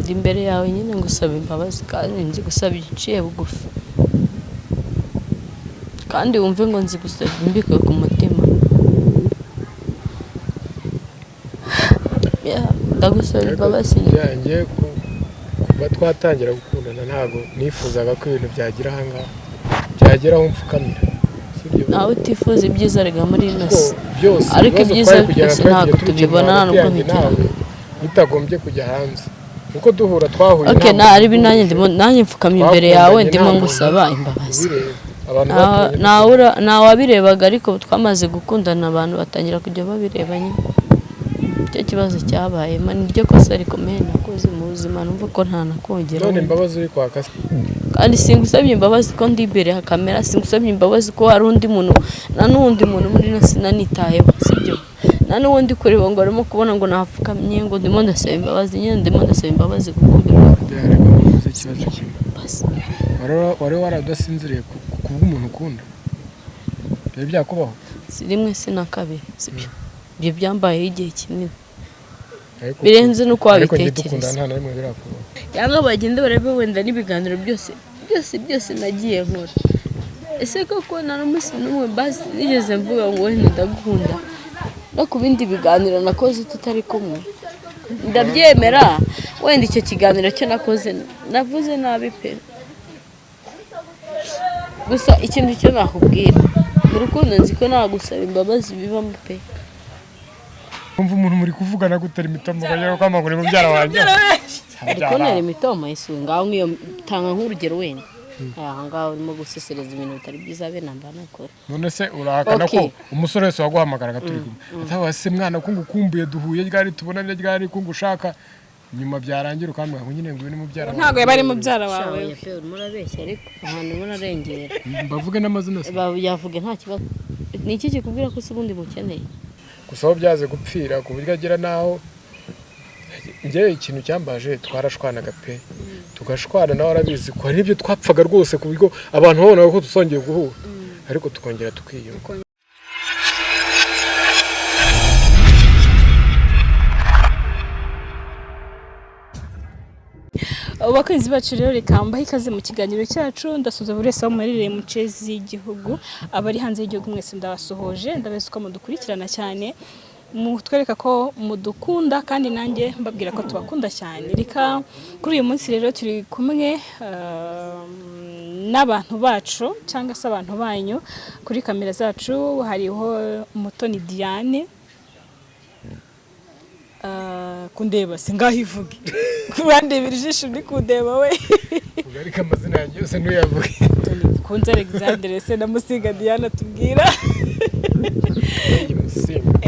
Ndi imbere yawe nyine ngusaba imbabazi, kandi nzi gusaba iciye bugufi, kandi wumve ngo nzi gusaba mbikuye ku mutima. Yeah, ndagusaba imbabazi nyine. Byanjye kuva twatangira gukundana ntabwo nifuzaga ko ibintu byagira ahangaha, byagera aho mfukamira, sibyo? Nawe utifuza ibyiza rega muri ino Kuko si. Byose Ariko ibibazo ibyiza twari kugirana byose twagiye ntabwo tubikemura tubibona, hagati nubwo yanjye bigira. nawe bitagombye kujya hanze, kuko duhura twahuye Okay, nta na muntu ari nanjye ndimo, nanjye mfukamye imbere yawe, Twakundanye ndimo nta muntu ngusaba imbabazi. ubireba. Abantu batumenye. Ntawabirebaga, ariko twamaze gukundana abantu batangira kujya babireba nyine. Icyo kibazo cyabayemo niryo kosa rikomeye nakoze mu buzima, numva ko nta nakongera. None imbabazi uri kwaka se? Kandi singusabye imbabazi ko ndi imbere ya kamera, singusabye imbabazi ko hari undi muntu, nta n'uwundi muntu muri ino sinanitayeho, sibyo? Nta n'uwundi kureba ngo arimo kubona ngo napfukamye ngo ndimo ndasaba imbabazi. Nyine ndimo ndasaba imbabazi kuko mbere Ariko nkubaze ikibazo kimwe. Basi. Wari waradasinziriye ku bw'umuntu ukunda? Byari byakubaho? Si rimwe, si na kabiri, sibyo? Ibyo byambayeho igihe kinini Ariko birenze n'uko ariko njye wabitekereza. dukundana nta na rimwe birakubaho. Cyangwa bagende barebe wenda n'ibiganiro byose byose byose nagiye nkora. Ese koko nta n'umunsi n'umwe basi nigeze mvuga ngo wenda ndagukunda, no ku bindi biganiro nakoze tutari kumwe? Ndabyemera, wenda icyo kiganiro cyo nakoze navuze nabi pe. Gusa ikintu cyo nakubwira, mu rukundo nzi ko nagusaba imbabazi bibamo pe. Umva, umuntu muri kuvugana gutera imitoma ukagera kwa maguru mubyara wanjye. Ariko ntera imitoma isunga ngaho nk'iyo, tanga nk'urugero wenda aha ngaho urimo gusesereza ibintu bitari byiza be namba nukora. None se urahakana ko Okay. umusore wese waguhamagaraga turi kumwe ataba se mwana ko ngukumbuye, duhuye ryari, tubonane ryari, ko ngushaka, nyuma byarangira ukambwira ngo nyine nguyu ni mubyara wawe? Ntabwo yaba ari mubyara wawe. Shawe pe, urimo urabeshya, ariko ahantu urimo urarengera. Mbavuge n'amazina se? Yavuge nta kibazo. Ni iki kikubwira ko se ubundi mukeneye? Gusa aho byaze gupfira ku buryo agera n'aho njyewe ikintu cyambaje, twarashwanaga pe, tugashwana, nawe arabizi ko hari n'ibyo twapfaga rwose ku buryo abantu babonaga ko tuzongeye guhura, ariko tukongera tukiyunga. Abakunzi bacu rero, reka mbahe ikaze mu kiganiro cyacu. Ndasuhuza buri wese aho muherereye mu nce z'igihugu, abari hanze y'igihugu mwese ndabasuhuje. Ndabazi ko mudukurikirana cyane, mutwereka ko mudukunda, kandi nanjye mbabwira ko tubakunda cyane. Reka kuri uyu munsi rero turi kumwe n'abantu bacu cyangwa se abantu banyu. Kuri kamera zacu hariho Umutoni Diane. Kundeba si ngaho, ivuge, kurandebera ijisho uri kundeba we. Ubwo ariko amazina yanjye yose ntuyavuge. Kunze Alexandre se na Musinga Diane tubwira. Musinga.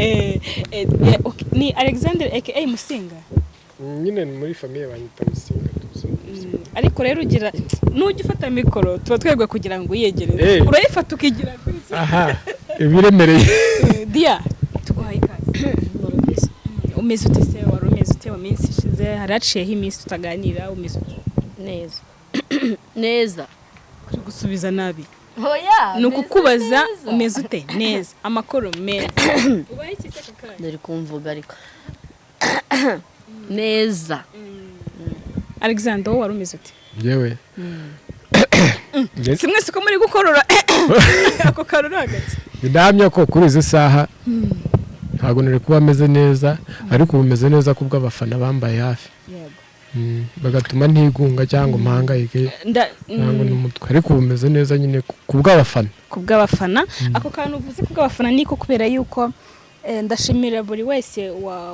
Okay, ni Alexandre aka Musinga. Nyine ni muri famille banyita Musinga, tuzi. Ariko rero ugira nujya ufata mikoro tuba twebwe kugira ngo uyiyegereze. Urayifata ukigira gutya. Aha ibiremereye. Dia, tuguhaye ikaze. Umeze ute se? Wari umeze ute mu minsi ishize? Hari haciyeho iminsi tutaganira. Umeze ute? Neza neza. Kuri gusubiza nabi. Oya. Ni ukukubaza umeze ute. Neza, amakuru meza. Ubaye iki se aka kanya? Dore kumvuga ariko neza. Alexander, wowe wari umeze ute? Njyewe Si mwese ko muri gukorora ako karura hagati. Ndahamya ko kuri izi saha ntabwo nari kuba ameze neza, ariko ubu meze neza kubwo abafana bambaye hafi. Yego. Bagatuma ntigunga cyangwa mpangayike cyangwa n'umutwe, ariko ubu meze neza nyine ku bw'abafana. Ku bw'abafana. Ako kantu uvuze ku bw'abafana niko, kubera yuko ndashimira buri wese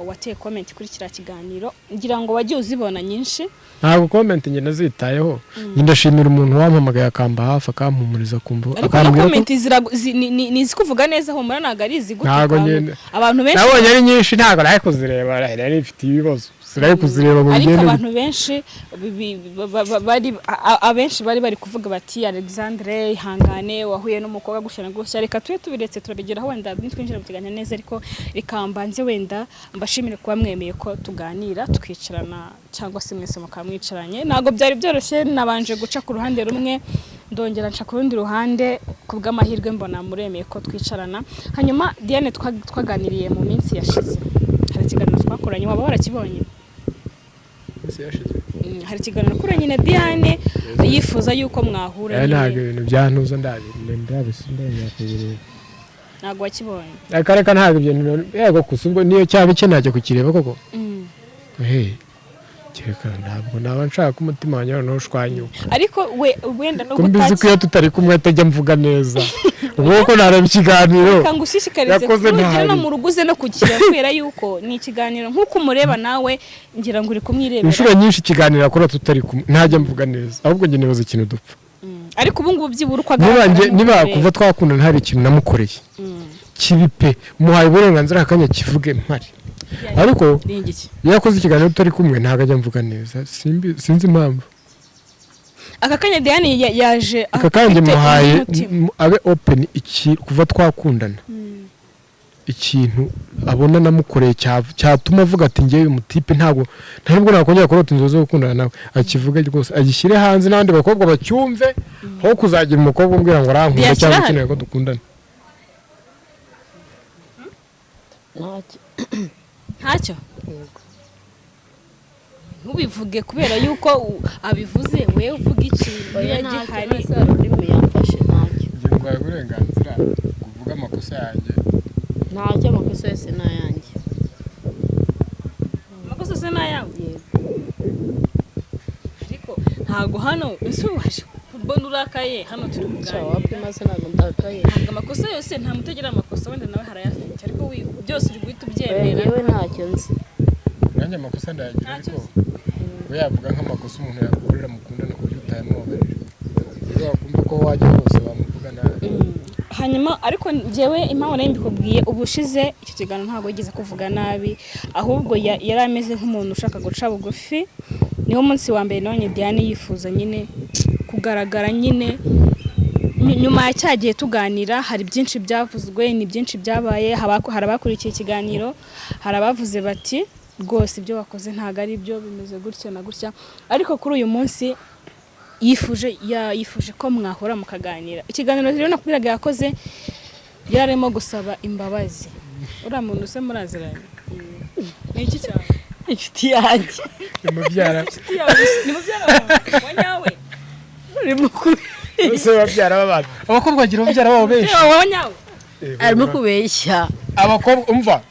wateye comment kuri kiriya kiganiro, ngira ngo wagiye uzibona nyinshi. Ntabwo comment njye nazitayeho. Njye ndashimira umuntu wampamagaye akamba hafi, akampumuriza, kumva Ariko na akambwira ko comment ni izikuvuga neza, humura, ntabwo ari izigutuka. Ntabwo ngenda. Abantu benshi Nabonye ari nyinshi, ntabwo nari kuzireba, nari mfite ibibazo, sinari kuzireba ngo Ariko bigende. abantu benshi bari abenshi bari kuvuga bati: "Alexandre, ihangane, wahuye n'umukobwa gutya na gutya." Reka tube tubiretse, turabigeraho wenda nitwinjira mu kiganiro neza. Ariko reka mbanze wenda mbashimire kuba mwemeye ko tuganira, tukicarana, cyangwa se mwese mukaba mwicaranye. Ntabwo byari byoroshye, nabanje guca ku ruhande rumwe, ndongera nca ku rundi ruhande, ku bw'amahirwe mbona muremeye ko twicarana. Hanyuma Diane, twaganiriye mu minsi yashize, hari ikiganiro twakoranye, waba warakibonye? Minsi yashize. Hari ikiganiro nakoranye na Diane yifuza yuko mwahura Eh, ntabwo nyine. ibintu byantuza ndabisindabireba. Ntabwo wakibonye? Akareka, ntabwo ibyo bintu, yego, gusa ubwo niyo cyaba icyo najya kukireba koko. Hey, kereka ntabwo naba nshaka ko umutima wanjye noneho ushwanyuka. Ariko we wenda no Ko mbizi ko iyo tutari kumwe atajya mvuga neza, ubwo ko nareba ikiganiro Reka ngushishikarize yakoze nugera no ntahari. mu rugo uze no kukireba, kubera yuko ni ikiganiro nk'uko umureba nawe, ngira ngo uri kumwirebera. Inshuro nyinshi ikiganiro akora tutari kumwe ntajya mvuga neza, ahubwo njye nibaza ikintu dupfa. Ariko ubu ngubu byibura uko Niba agaragara njye nk'uko niba umureba. kuva twakundana hari ikintu namukoreye kibi pe, muhaye uburenganzira akanya kivuge mpari, ariko Ni igiki? iyo yakoze ikiganiro tutari kumwe ntabwo ajya mvuga neza. Sinzi impamvu. Aka kanya Diane yaje Aka kanya afite muhaye umutima. Abe open iki kuva twakundana ikintu abona namukoreye cyatuma avuga ati ngewe uyu mutipe ntabwo nta nubwo nakongera kurota inzozi zo gukundana nawe, akivuge rwose, agishyire hanze n'abandi bakobwa bacyumve, aho kuzagira umukobwa umbwira ngo arankunda Yakira cyangwa hano? ukeneye ko dukundana. Ntacyo. Ntacyo? Yego. Ntubivuge kubera yuko abivuze, wewe uvuga ikintu Oya, niba ntacyo. gihari. None se hari ururimi yamfashe? Ntacyo. Njye nguhaye uburenganzira kuvuga amakosa yanjye. Ntacyo, amakosa yose ni ayanjye. Amakosa se ni ayawe? Yego. Ariko ntabwo hano ese waje mbona urakaye, hano turi Cya kuganira. wapi, maze ntabwo ndakaye. Ntabwo amakosa yose, nta mutagira amakosa, wenda nawe harayafite, ariko byose uri guhita Oya, ubyemera. njyewe ntacyo nzi. Nanjye amakosa ndayagira. Ntacyo. Ariko we yavuga nk'amakosa umuntu yagukorera mukundana ku buryo utayamubabarira, rero wakumva ko wajya hose bamuvuga nabi. Hanyuma ariko njyewe impamvu nayo mbikubwiye, ubushize icyo kiganiro ntabwo yigeze kuvuga nabi, ahubwo yari ameze nk'umuntu ushaka guca bugufi. Niwo munsi wa mbere nabonye Diane yifuza nyine kugaragara nyine. Nyuma ya cya gihe tuganira, hari byinshi byavuzwe, ni byinshi byabaye, hari abakurikiye ikiganiro, hari abavuze bati rwose ibyo wakoze ntabwo ari byo, bimeze gutya na gutya. Ariko kuri uyu munsi yifuje ko mwahura mukaganira. Ikiganiro rero nakubwiraga yakoze, yari arimo gusaba imbabazi. Uriya muntu se muraziranye? Ni iki cyane? Inshuti yanjye. Ni mubyara. Inshuti yawe? Ni mubyara wawe wa nyawe? Arimo Bose babyara b'abantu, abakobwa bagira babyara babo benshi. Wa nyawe? Arimo kubeshya. Abakobwa, umva,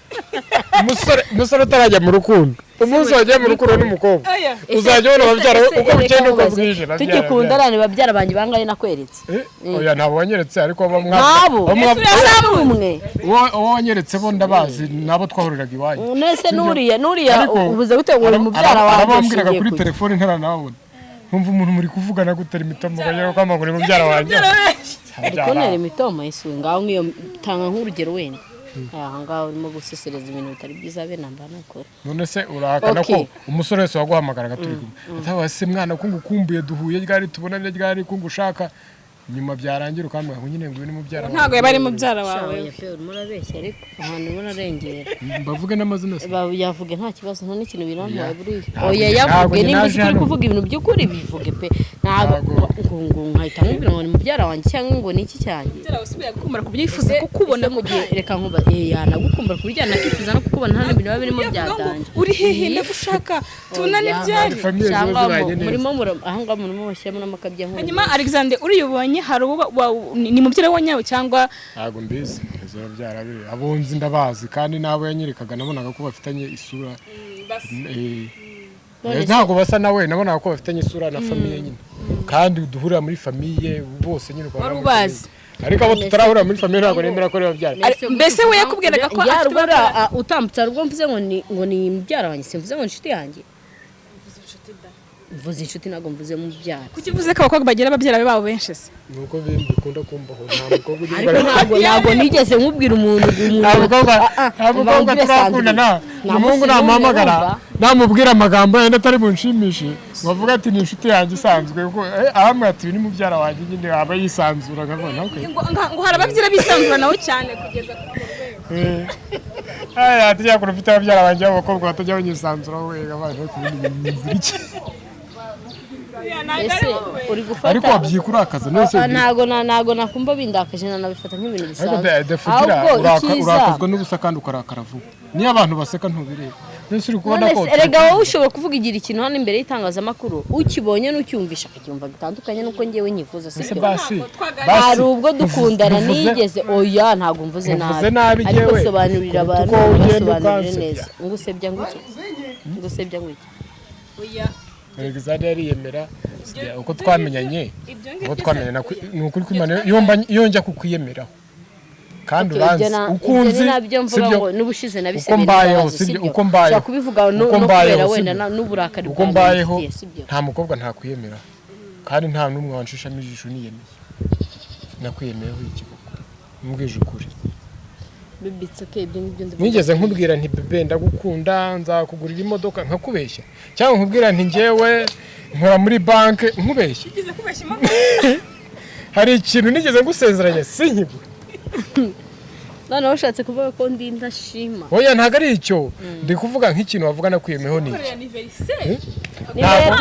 umusore utarajya mu rukundo, umunsi wagiye mu rukundo n'umukobwa Aya. uzajya ubona babyara we uko bukeye n'uko bwije, babyara, Tugikundana ni babyara banjye bangahe nakweretse? Eh, oya, ntabwo wanyeretse, ariko abo Ntabo. abo Ese umwe? Uwo wanyeretse bo ndabazi, nabo twahuriraga iwanyu. Nese nuriya nuriya Ariko ubuze gute ngo uri mubyara wanjye? arabambwiraga Ushingiye kuri kuki? telefone ntaranababona, nkumva umuntu muri kuvugana gutera imitoma ukagera kwa maguru mubyara wanjye. Ariko ntera imitoma isuye ngaho nk'iyo, tanga nk'urugero wenda aha ngaho urimo gusesereza ibintu bitari byiza be namba nukuri. None se urahakana ko Okay. umusore wese waguhamagaraga turi kumwe atabaye se mwana ko ngukumbuye, duhuye ryari, tubonane ryari, ko ngushaka, nyuma byarangira ukambwira ngo nyine nguyu ni mubyara wawe? Ntabwo yaba ari mubyara wawe. Oya pe, urimo urabeshya, ariko ahantu urimo urarengera. Bavuge n'amazina se? Yavuge nta kibazo, nta n'ikintu birantwaye buriya. Ntabwo Oya, ntabwo yavuge njye nimba naje uzi ko uri hano. kuvuga ibintu by'ukuri, bivuge pe. Ntabwo Ntabwo. ngo nkahita nkubwira ngo ni mubyara wanjye cyangwa ngo ni iki cyanjye. Mubyara wawe usubiye gukumbura ku buryo yifuza kukubona? Ese mu gihe, reka nkuba, eh, yanagukumbura ku buryo yanakifuza no kukubona, nta n'ibintu biba birimo Yavuga ngo byatanje. uri hehe, ndagushaka, tubonane ryari? Famille ziba Cyangwa zibanye neza. murimo aho ngaho murimo mushyiramo n'amakabya nkuru. Hanyuma Alexander, uriyubonye, hari uwo ni mubyara wa nyawe cyangwa? Ntabwo mbizi izo babyara be, abo nzi ndabazi, kandi n'abo yanyerekaga nabonaga ko bafitanye isura. Eh, ntabwo basa nawe, nabonaga ko bafitanye isura na famille nyine, kandi duhurira muri famille bose nyine ukabona Wari muri ubazi. famille. Ariko abo tutarahurira muri famille ntabwo nemera ko ari babyara. Mbese we yakubwiraga ko Ya afite rwara babyara? Utambutse hari ubwo mvuze ngo ni mubyara wanjye, simvuze ngo ni inshuti yanjye, mvuze inshuti, ntabwo mvuze mubyara. Kuki uvuze ko abakobwa bagira ababyara babo benshi se? Nuko bikunda kumbaho, nta mukobwa ugira Ariko ntabwo nigeze nkubwira umuntu nta mukobwa, nta mukobwa turakundana, umuhungu namuhamagara namubwira amagambo yenda atari bunshimishe ngo avuge ati ni inshuti yanjye isanzwe, kuko ahamwe ati uyu ni mubyara wanjye nyine aba yisanzura nkabona okay. Ngo hari ababyara bisanzura nawe cyane kugeza ku rwego. Aya tujya kure, ufite ababyara banjye b'abakobwa batajya banyisanzuraho we abana ku bindi bintu iki? Ese uri gufata Ariko wabyika urakaza nese? Ntabwo nakumva bindakaje, nanabifata nk'ibintu Ariko bisanzwe. defugira Ahubwo icyiza urakazwa n'ubusa kandi ukarakara vuba, niyo abantu baseka ntubireba. Mbese uri kubona None ko se, erega wowe ushobora kuvuga igira ikintu hano imbere y'itangazamakuru, ukibonye n'ucyumvisha akacyumva bitandukanye n'uko ngewe nyivuze, Ese sibyo? Basi Hari ubwo dukundana ntivuze nigeze, oya, ntabwo mvuze Ntuvuze nabi, nabi ariko jyewe, sobanurira kuruta abantu, uko wowe ugenda basobanurire ukansebya. neza. Ngusebya nguki? Ngusebya nguki? Oya. Alexander yariyemera uko twamenyanye. Ibyo Uko ngibyo twamenyanye ni ukuri kw'Imana, iyo njya kukwiyemeraho kandi Okay, uranzi ibyo uko ibyo unzi, ni nabyo mvuga sibyo? ngo n'ubushize Uko nabisabye mbayeho, imbabazi, sibyo? sibyo? Uko mbayeho. Ushobora kubivuga Uko no mbayeho, kubera wenda sibyo? n'uburakari Uko bwanjye mbayeho, ngufitiye, sibyo? nta mukobwa ntakwiyemeraho, kandi nta n'umwe wanshishamo ijisho niyemeye. Nakwiyemeyeho iki koko? Mbwije ukuri. Baby, it's okay, ibyo ngibyo ndavuga. Nigeze nkubwira nti: "Bebe, ndagukunda, nzakugurira imodoka," nkakubeshya? Cyangwa nkubwira nti: "Njyewe nkora muri banki," nkubeshya? Ugeze kubeshya imodoka. Hari ikintu nigeze ngusezeranya sinkigure? Noneho ushatse kuvuga ko ndi ndashima? Oya, ntabwo ari icyo ndi kuvuga. Nk'ikintu wavuga nakwiyemeho ni iki? Korera anniversaire.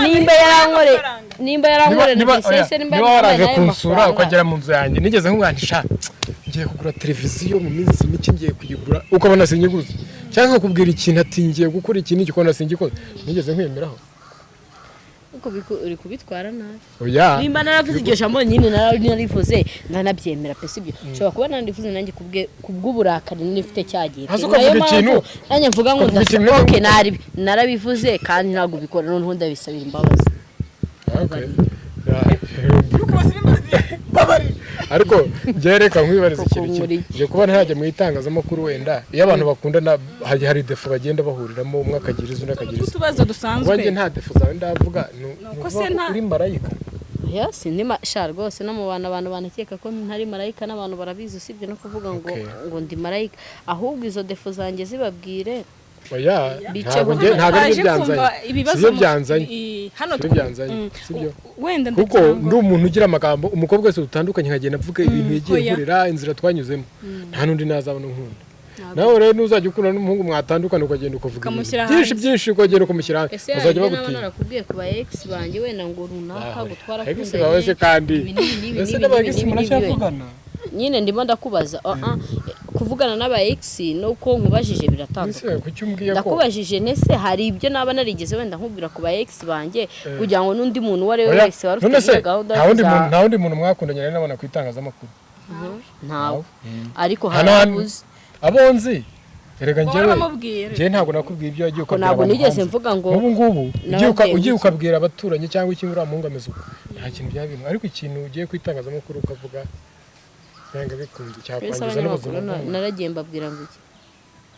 Nimba yarankoreye, nimba yarankoreye Niba anniversaire se, oya, nimba niba waraje yarampaye n'ayo kunsura mafaranga. ukagera mu nzu yanjye, nigeze nkubwira nti: "Sha, ngiye kugura televiziyo mu minsi mike, ngiye kuyigura," ukabona sinyiguze? Cyangwa nkakubwira ikintu ati: "Ngiye gukora iki n'iki," ukabona singikoze? Nigeze nkwemeraho? Uko uri kubitwara nabi. Oya. Nimba naravuze iryo jambo nyine, narivuze, ndanabyemera pe, sibyo? Nshobora kuba narivuze nanjye kubwe kubw'uburakari nifite cyagiye pe. Hasi Nayo ukavuga ikintu, mpamvu nanjye mvuga ngo ukavuga ndasa ikintu okay, narabivuze kandi ntabwo ubikora, noneho ndabisabira imbabazi. Okay. Ariko njyewe reka nkwibariza ikintu kimwe. Kuko Ngiye kuba ntajya mu itangazamakuru, wenda iyo abantu bakundana hari défaut bagenda bahuriramo, umwe akagira izo, undi akagira izo. Utubazo Kuba dusanzwe. njye nta défaut zawe ndavuga, ni Nuko ukuvuga se ko uri marayika? Oya, sindi sha rwose, no mu bantu, abantu banakeka ko ntari marayika, n'abantu barabizi, usibye no kuvuga ngo Okay. ngo ndi marayika. Ahubwo izo défaut zanjye zibabwire. Oya, Bice ntabwo bugufi. njye ntabwo aribyo Twaje byanzanye. kumva ibibazo Sibyo byanzanye. Hano Sibyo byanzanye, sibyo? Wenda Kuko ndagira ngo ndi umuntu ugira amagambo. Umukobwa wese dutandukanye nkagenda mvuga ibintu yagiye Oya. nkorera, inzira twanyuzemo, nta n'undi nazabona nkunda. Nawe rero ntuzajya ukundana n'umuhungu, mwatandukana ukagenda ukavuga ibintu Ukamushyira byinshi hanze. byinshi, ukagenda ukamushyira hanze, Ese hari bazajya ibyo naba bagutinya. narakubwiye ku ba ex banjye, wenda ngo runaka ngo Ex bawe se twarakundanye kandi ibi n'ibi n'ibi ese n'ibi n'aba n'ibi ex n'ibi n'ibi? muracyavugana? Nyine ndimo ndakubaza. Kuvugana n'aba ex nuko nkubajije Ese biratandukanye. kuki umbwiye ko Ndakubajije, nese hari ibyo naba narigeze wenda nkubwira ku ba ex banjye kugira ngo n'undi muntu uwo ari we Oya, wese wari none ufite se iyo gahunda nta yo wundi muntu, nta wundi muntu mwakundanye nari nabona ku itangazamakuru? Ntawe, ariko Nta hari abuzi. Abo nzi erega Wowe njyewe uramubwira. Njyewe ntabwo nakubwiye ibyo wagiye Ko ukabwira ntabwo abantu nigeze hanze. mvuga ngo Nk'ubu ngubu ugiye nababwiye ugiye ngo iki? ukabwira abaturanyi cyangwa iki, uriya muhungu ameze uko, nta kintu byaba bintu. Ariko ikintu ugiye ku itangazamakuru ukavuga, byanga bikunze Mbese cyakwangiza abanyamakuru n'ubuzima bw'umuntu. Naragiye mbabwira ngo iki?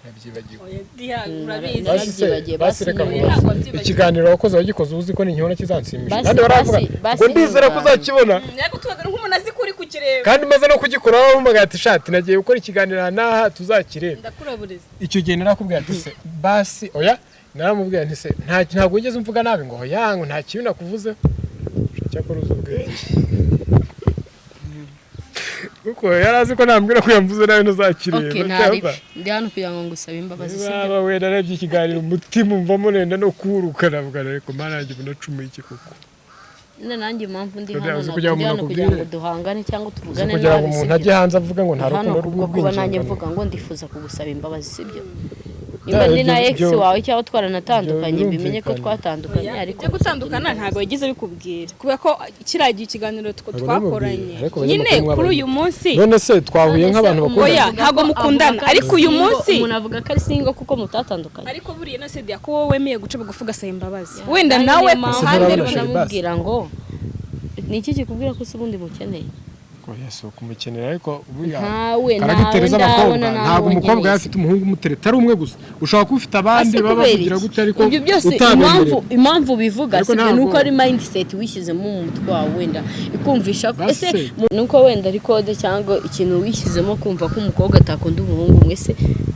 Nabyibagiwe. Oya, Diha, urabizi. Basi se Narabyibagiye, basi basi reka niwe. nkubaze. Ntabwo wabyibagiwe. Ikiganiro wakoze wagikoze uzi ko ninkibona kizanshimisha? Basi- Kandi baravuga basi ngo ndizera ko nyunganira. uzakibona. Ariko tubaga nk'umuntu azi ko uri kukireba. Kandi maze no kugikora wampamagaye ati: "Shati, nagiye gukora ikiganiro aha n'aha, tuzakirebe." Ndakuraburiza. Icyo gihe narakubwira ati: "Se basi oya," naramubwira nti: "Se ntabwo wigeze umvuga nabi?" Ngo: "Oya," ngo: "Nta kibi nakuvuzeho." Cyakora uzi ubwenge, kuko yari azi ko nambwira ko yamvuze nabi ntuzakireba. Okay, ntari ndi hano kugira ngo ngusabe imbabazi, sibyo? Baba we, narebye ikiganiro umutima umvamo nenda no kuwuruka, navuga: "Ariko Mana yanjye, ubu nacumuye iki koko?" Nyine nanjye impamvu ndi None hano, uzi ntabwo kugira ngo ndi hano umuntu kugira ngo akubwire? duhangane cyangwa Uzi tuvugane kugira ngo nabi, umuntu sibyo? ajye hanze avuge ngo nta Hano rukundo kubwo kuba nanjye rw'ubwinjirano. mvuga ngo ndifuza kugusaba imbabazi, sibyo? Nimba ndi na ex wawe cyangwa twaranatandukanye, Ibyo mbimenye ko birumvikana. twatandukanye, ariko Ibyo gutandukana ntabwo yagize bikubwira, kubera ko kiriya gihe ikiganiro Ntabwo twakoranye namubwiye, ariko nyine abanyamakuru kuri mwabonye. uyu munsi. None se twahuye nk'abantu Oya, bakundana? ntabwo mukundana, ariko uyu munsi umuntu avuga ko ari single kuko mutatandukanye. Ariko buriya no se ko wowe wemeye guca bugufi ugasaba imbabazi, wenda Nanjye nawe niyo ku mpamvu ruhande Ese rwe nturabona ndamubwira ngo ni iki kikubwira ko se ubundi mukeneye? Oya, si ukumukenera, ariko buriya Ntawe, caractère ntawe z'abakobwa, ndabona, ntabwo ntawe umukobwa nkeneye. yaba afite umuhungu umutereta ari umwe gusa. Ushobora kuba ufite abandi Ase baba kubera bakugira iki? gutya, ariko Ibyo byose utabemerera. impamvu bivuga Ariko sibyo, ntabwo- nuko ari mindset wishyizemo mu mutwe wawe, wenda ikumvisha ko Basi ese se. Nuko wenda ari code cyangwa ikintu wishyizemo kumva ko umukobwa atakunda umuhungu umwe. Se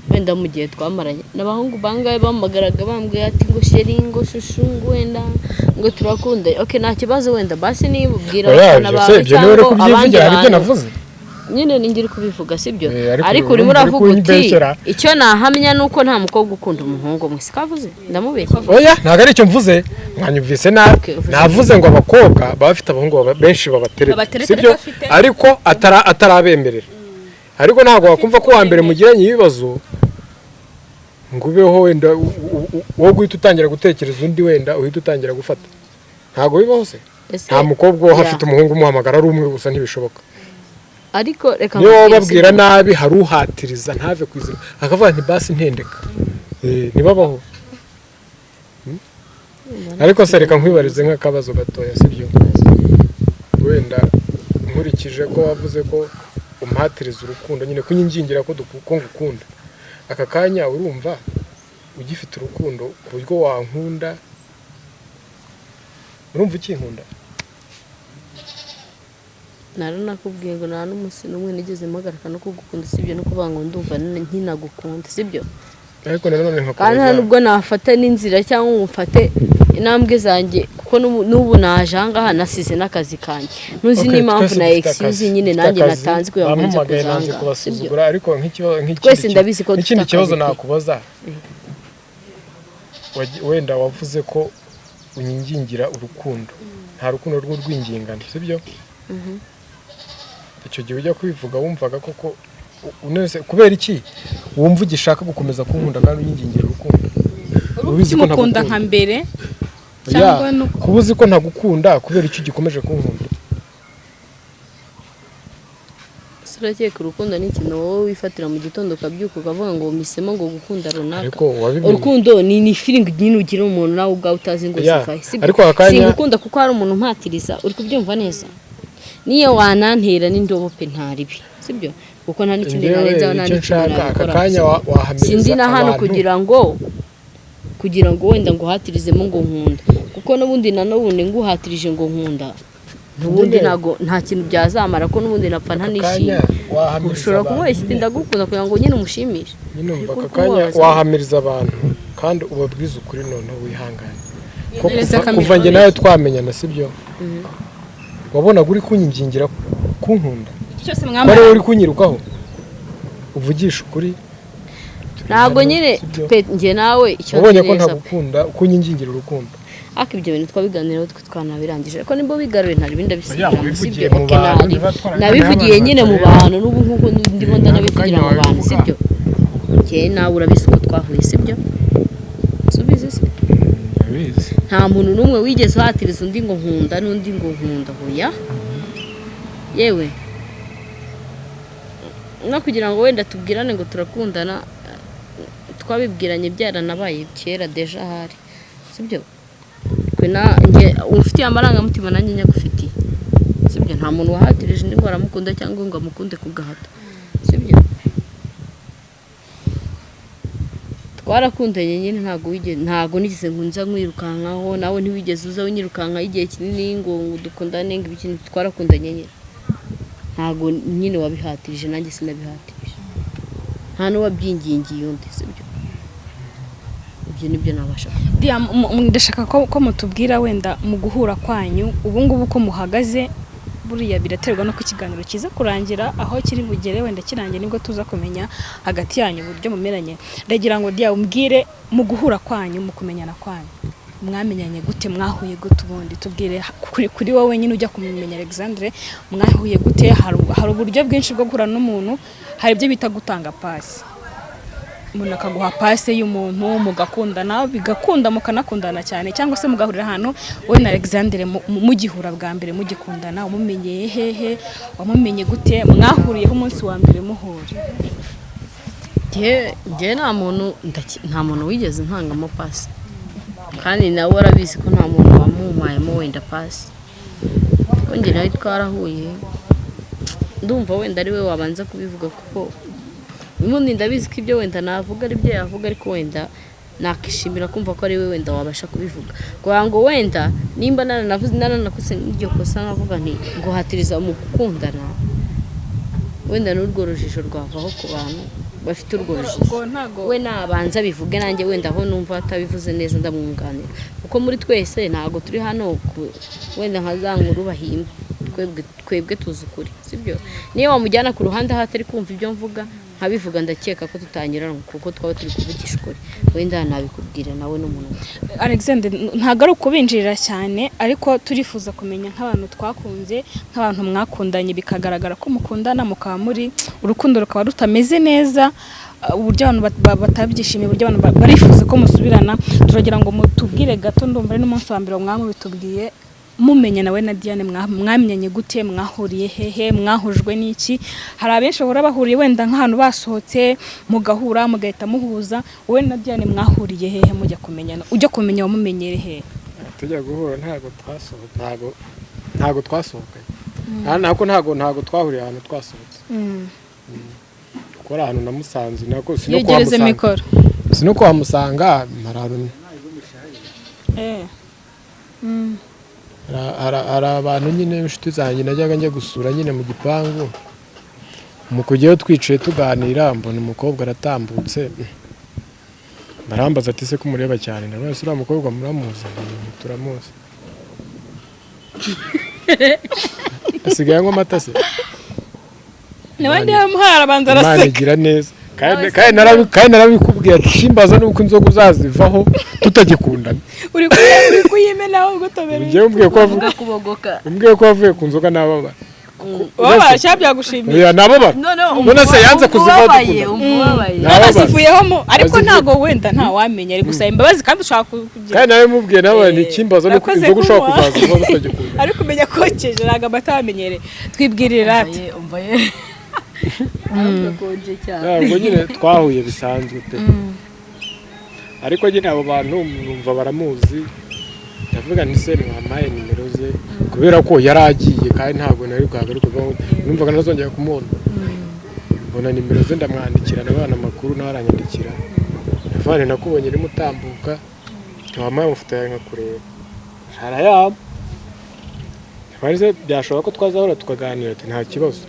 wenda mu gihe twamaranye n'abahungu bangahe bampamagaraga bambwiye ati ngo chéri, ngo chouchou, ngo wenda ngo turakunda? Okay, nta kibazo, wenda basi nibubwira Oya, abafana ibyo se bawe ibyo niwe uri cyangwa abandi kubyivugira, hari ibyo bantu. navuze? Nyine ni ngiri kubivuga, sibyo? Eh, ariko Ariko urimo urumva uri uravuga uti kumbeshyera. icyo nahamya ni uko nta mukobwa ukunda umuhungu umwe. Sikavuze? Ndamubeshya? Oya, ntabwo ari icyo mvuze, mwanyumvise nabi. Okay, uvuze. Navuze ngo abakobwa baba bafite abahungu benshi babatereta, Babatereta, sibyo? ariko afite- Ariko atarabemerera, ariko ntabwo wakumva ko uwa mbere mugiranye ibibazo. Ngo ubeho wenda wowe guhita utangira gutekereza undi, wenda uhita utangira gufata, ntabwo bibaho se? Ese Nta mukobwa uba Ya. afite umuhungu umuhamagara ari umwe gusa, ntibishoboka. Ariko reka Niyo waba nkubwire, babwira sibyo? nabi, hari uhatiriza ntave ku izima, akavuga nti basi ntendeka. Ntibabaho. Ariko se reka nkwibarize nk'akabazo gatoya, sibyo? Wenda nkurikije ko wavuze ko umpatiriza urukundo nyine, kunyingingira ko ko ngukunda, aka kanya urumva ugifite urukundo ku buryo wankunda? Urumva ukinkunda? Naranakubwiye ngo nta n'umunsi n'umwe nigeze mpagarika no kugukunda, sibyo? No kuvuga ngo ndumva nkinagukunda, sibyo? Ariko nanone Kandi nta nkakubaza nubwo nafata n'inzira cyangwa ngo mfate intambwe zanjye, kuko n'ubu naje aha ngaha nasize n'akazi kanjye, ntuzi Okay, n'impamvu twese na dufite excuse akazi, nyine dufite nanjye akazi, natanze kugira ngo nze bampamagaye nanze kuzanga, sibyo? kubasuzugura, ariko nk'ikindi Twese ndabizi ko dufite nk'ikindi kibazo akazi pe. nakubaza, wenda wavuze ko unyingingira urukundo, nta rukundo rw'urwingingano, sibyo? Icyo gihe ujya kwivuga wumvaga koko uneze? Kubera iki wumva ugishaka gukomeza kunkunda kandi unyingingira urukundo? Ubizi ko Ukimukunda ntagukunda. nka mbere Ya, cyangwa nuko kuba uzi ko ntagukunda, kubera iki ugikomeje kunkunda? Ese urakeka urukundo ni ikintu wowe wifatira mu gitondo ukabyuka ukavuga ngo mpisemo ngo gukunda runaka? Ariko wabimenye. Urukundo ni feeling nyine ugira umuntu nawe ubwawe utazi ngo Ya, zivahe, sibyo? ariko aka kanya- Singukunda kuko hari umuntu umpatiriza, uri kubyumva neza? Niyo wanantera n'indobo pe, ntaribi, sibyo? Kuko nta n'ikindi Njyewe narenzaho, nta icyo n'ikindi nshaka aka nabikora, kanya sibyo? Wahamiriza Sindi na hano abantu. kugira ngo wenda nguhatirizemo ngo nkunda, kuko n'ubundi na n'ubundi nguhatirije ngo nkunda, n'ubundi Nyine. ntago nta kintu byazamara, ko n'ubundi napfa Aka ntanishimye. kanya wahamiriza Ushobora abantu kumubeshya uti nyine. ndagukunda kugira ngo nyine umushimishe. Nyine umva, Ariko aka uri kanya kumubabaza. wahamiriza abantu kandi ubabwize ukuri, noneho wihangane ko Yegereza kuva, kamera. kuva njye nawe twamenyana, sibyo, wabonaga uri kunyingingira kunkunda? Iki cyose Ko ari mwamara wowe uri kunyirukaho, uvugisha ukuri. Turi Ntabwo hano, nyine sibyo? pe, njye nawe icyo Wabonye nzi ko neza ntagukunda kunyingingira urukundo? Ariko ibyo bintu twabiganiraho, twe twanabirangije, ariko nimba bigaruye ntari ibindi ndabisubiramo. Wabivugiye Sibyo? mu Okay, bantu, nari niba twaraganiriye nabivugiye abantu nyine mu batareba. bantu, n'ubu ngubu ndimo ndanabivugira mu Akanya bantu, wabivuga. sibyo? Njye nawe urabizi ko twahuye, sibyo? Subizi se? Ndabizi. Nta muntu n'umwe wigeze uhatiriza undi ngo nkunda n'undi ngo nkunda, hoya. Yewe, no kugira ngo wenda tubwirane ngo turakundana, twabibwiranye byaranabaye kera déjà ahari, sibyo? Twe na njye umfitiye amarangamutima, nanjye nyagufitiye, sibyo? Nta muntu wahatirije undi ngo aramukunda cyangwa ngo amukunde ku gahato, sibyo? Twarakundanye nyine, ntabwo wigeze, ntabwo nigeze ngo nza nkwirukankaho, nawe ntiwigeze uza unyirukankaho igihe kinini ngo dukundane, ngo ibiki. Twarakundanye nyine, ntabwo nyine wabihatirije, nanjye sinabihatirije, nta n'uwabyingingiye undi, sibyo? Ibyo nibyo nabasha kuvuga. Dia, ndashaka ko mutubwira wenda mu guhura kwanyu ubu ngubu uko muhagaze. Buriya biraterwa n'uko ikiganiro kiza kurangira, aho kiri bugere wenda kirangiye nibwo tuza kumenya hagati yanyu uburyo mumeranye. Ndagira ngo Dia umbwire mu guhura kwanyu, mu kumenyana kwanyu, mwamenyanye gute? Mwahuye gute? Ubundi tubwire kuri wowe nyine ujya kumumenya Alexandre, mwahuye gute? Hari uburyo bwinshi bwo guhura n'umuntu. Hari ibyo bita gutanga pasi, umuntu akaguha pase y'umuntu mugakundana, bigakunda, mukanakundana cyane, cyangwa se mugahurira ahantu. Wowe na Alexandre mugihura bwa mbere, mugikundana, wamumenyeye hehe? Wamumenye gute? Mwahuriyeho umunsi wa mbere muhura? Njye nta muntu nta muntu wigeze ntangamo pasi, kandi nawe arabizi ko nta muntu wamumpayemo wenda pasi. Kuko njye nawe twarahuye, ndumva wenda ari we wabanza kubivuga, kuko ubundi ndabizi ko ibyo wenda navuga ari byo yavuga, ariko wenda nakishimira kumva ko ari we wenda wabasha kubivuga, kugira ngo wenda nimba naranavuze, naranakoze n'iryo kosa nkavuga nti nguhatiriza mu gukundana, wenda n'urwo rujijo rwavaho ku bantu bafite urwo rujijo. Ubwo ntago We nabanza bivuge, nanjye wenda aho numva atabivuze neza ndamwunganira, kuko muri twese ntabwo turi hano wenda nka za nkuru bahimba. Twebwe tuzi ukuri, sibyo? Niyo wamujyana ku ruhande aho atari kumva ibyo mvuga nkabivuga, ndakeka ko tutanyurana, kuko twaba turi kuvugisha ukuri. Wenda nabikubwira nawe n'umuntu. Alexander, ntabwo ari ukubinjirira cyane, ariko turifuza kumenya nk'abantu twakunze, nk'abantu mwakundanye bikagaragara ko mukundana, mukaba muri urukundo rukaba rutameze neza. Uburyo abantu batabyishimiye, uburyo abantu barifuza ko musubirana, turagira ngo mutubwire gato. Ndumva ari n'umunsi wa mbere mwamubitubwiye. Mumenya nawe na Diane, mwamenyanye gute? Mwahuriye hehe? Mwahujwe n'iki? Hari abenshi bahora bahuriye wenda nk'ahantu basohotse, mugahura mugahita muhuza. Wowe na Diane mwahuriye hehe mujya kumenyana? Ujya kumenya wamumenyere hehe? Tujya guhura ntabwo twasohotse, ntabwo twasohokanye. Ntabwo twahuriye ahantu twasohotse, kuko ari ahantu namusanze nako si no Yegereze kuhamusanga. Mikoro. Si no kuhamusanga, hari ahantu hari abantu nyine inshuti zanjye najyaga njya gusura nyine mu gipangu. Mu kujyayo twicaye tuganira, mbona umukobwa aratambutse, barambaza ati: "Se ko umureba cyane?" Ndabaza: "Uriya mukobwa muramuzi?" Nti: "Turamuzi." Asigaye anywa amata se? Nawe ntiyamuhaye, arabanza Imana araseka. igira neza. Kandi narabikubwiye ati kimbaza nuko inzoga uzazivaho tutagikundana. Uri kuyimena ahubwo utobera. Njyewe umbwiye ko Uvuga kubogoka. Umbwiye ko wavuye ku nzoga nababara. Wowe cyangwa byagushimiye? Oya, nababara. Noneho None se yanze kuzivaho ubabaye, dukundana? umva ubabaye. Nababara. Azivuyeho mu ariko Azivuye. Ntago wenda ntawamenya, ari gusaba imbabazi kandi ushaka kugira. Kandi nawe mubwiye nawe ni ikimbaza nuko Nakoze inzoga ushobora kunywa. kuzazivaho tutagikundana. Ariko umenya kokeje, ntabwo amata wamenyereye. Twibwirira ati Umva ye, arakonje cyane. Ntabwo nyine twahuye bisanzwe pe, ariko nyine abo bantu numva baramuzi. Ndavuga nti: "Se mwampaye nimero ze?" Kubera ko yari agiye kandi ntabwo nari bwagaruke, numvaga ntazongera kumubona. Mbona nimero ze, ndamwandikira, ndabona amakuru, nawe aranyandikira. Ndavuga nti: "Nakubonye urimo utambuka, ntiwampaye amafoto yawe nkakureba?" Arayampa. Ntibarize byashoboka ko twazahura tukaganira? Ati: "Nta kibazo."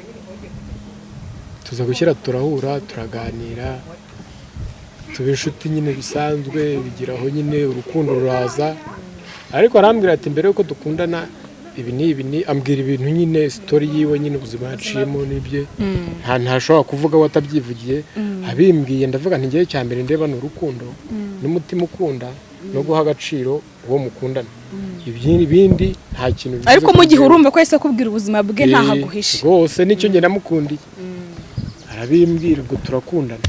Tuza gushyira turahura, turaganira, tuba inshuti nyine bisanzwe, bigeraho nyine urukundo ruraza. Ariko arambwira ati: "Mbere yuko dukundana ibi ni ibi ni," ambwira ibintu nyine, story yiwe nyine, ubuzima yaciyemo n'ibye, ntashobora kuvuga we atabyivugiye. Abimbwiye ndavuga nti: "Ngewe cya mbere ndeba ni urukundo n'umutima ukunda no guha agaciro uwo mukundana. Ibindi nta kintu bivuze Ariko mu kuri gihe njyewe." urumva ko yahise akubwira ubuzima bwe, ntahaguhishe. Rwose nicyo njye namukundiye. Arabimbwira, ubwo turakundana.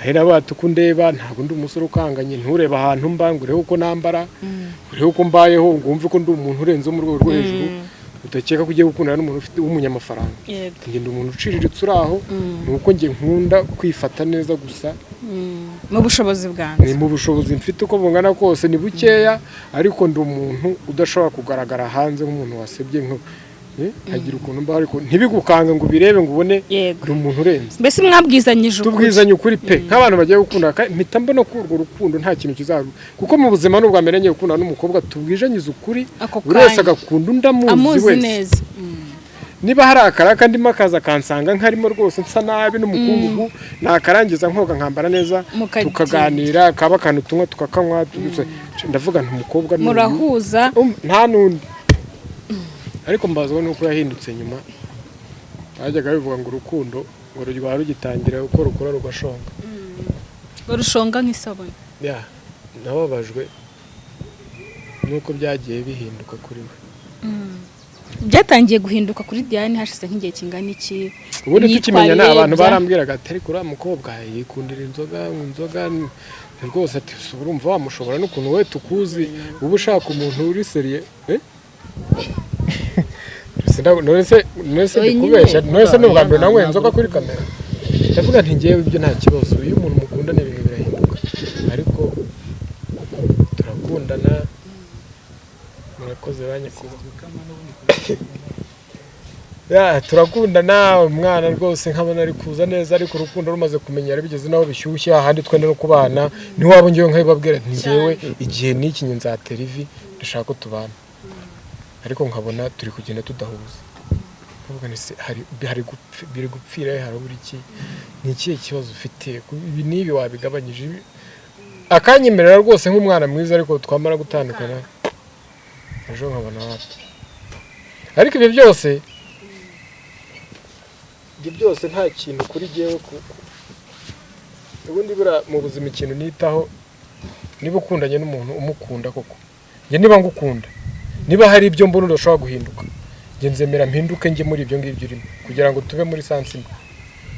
Ahera bati: "Uko undeba ntabwo ndi umusore ukanganye, nturebe ahantu mba ngo urebe uko nambara, urebe uko mbayeho ngo wumve ko ndi umuntu urenze wo mu rwego rwo hejuru, udakeka ko ugiye gukundana n'umuntu ufite w'umunyamafaranga. Njye ndi umuntu uciriritse uri aho, ni uko njye nkunda kwifata neza gusa." Mu bushobozi bwanjye. Ni mu bushobozi mfite uko bungana kose ni bukeya, ariko ndi umuntu udashobora kugaragara hanze nk'umuntu wasebye, nka nkagira ukuntu mbaho, ariko ntibigukange ngo ubirebe ngo ubone ndi umuntu urenze. Mbese mwabwizanyije ukuri. Tubwizanye ukuri pe, nk'abantu bagiye gukunda. Kandi mpita mbona ko urwo rukundo nta kintu kizaru, kuko mu buzima ni ubwa mbere ngiye gukundana n'umukobwa tubwijanyije ukuri, Ako buri wese kanya. agakunda undi amuzi Amuzi wese. neza. Niba hari akaraka ndimo akaza akansanga nkarimo rwose nsa nabi n'umukungugu, nakarangiza nkoga nkambara neza, Mukagenda. tukaganira, kaba akantu tunywa tukakanywa. Ndavuga nti: "Umukobwa ni uyu." Murahuza. Nta n'undi. Ariko mbazwa nuko yahindutse nyuma. Bajyaga bivuga ngo urukundo ngo rwaba rugitangira uko rukura rugashonga. Rushonga nk'isabune. Ya, nababajwe nuko byagiye bihinduka kuri we. Byatangiye guhinduka kuri Diane hashize nk'igihe kingana iki? Ubundi tukimenyana, Imyitwarire abantu barambwiraga ati: "Ariko uriya mukobwa yikundira inzoga, inzoga ni rwose," ati: "Si urumva wamushobora n'ukuntu we tukuzi uba ushaka umuntu uri sérieux?" Eh? None se Oya, ndikubeshya? nyine, None se ni ubwa mbere oya, nanyweye ntabwo inzoga kuri kamera? Ndavuga nti: "Ngewe ibyo nta kibazo, iyo umuntu mukundana ibintu birahinduka." Ariko turakundana. Murakoze ba nyakubahwa. Ya, turakundana, umwana rwose nkabona ari kuza neza, ariko urukundo rumaze kumenyera bigeze n'aho bishyushye ahandi twenda no kubana, ntiwaba ngewe nkabibabwira nti: "Ngewe igihe n'iki njye nzatera ivi, ndashaka ko tubana," ariko nkabona turi kugenda tudahuza. Nkavuga nti: "Se hari biri gupfira he? Harabura iki? Ni ikihe kibazo ufite? Ibi n'ibi wabigabanyije Akanyemerera rwose nk'umwana mwiza, ariko twamara gutandukana ejo nkabona wapi. Ariko ibyo byose nta kintu kuri jyewe. Ubundi buriya mu buzima ikintu nitaho, niba ukundanye n'umuntu umukunda koko, njye niba ngukunda, niba hari ibyo mbona udashobora guhinduka, njye nzemera mpinduke njye muri ibyo ngibyo urimo kugira ngo tube muri sens imwe.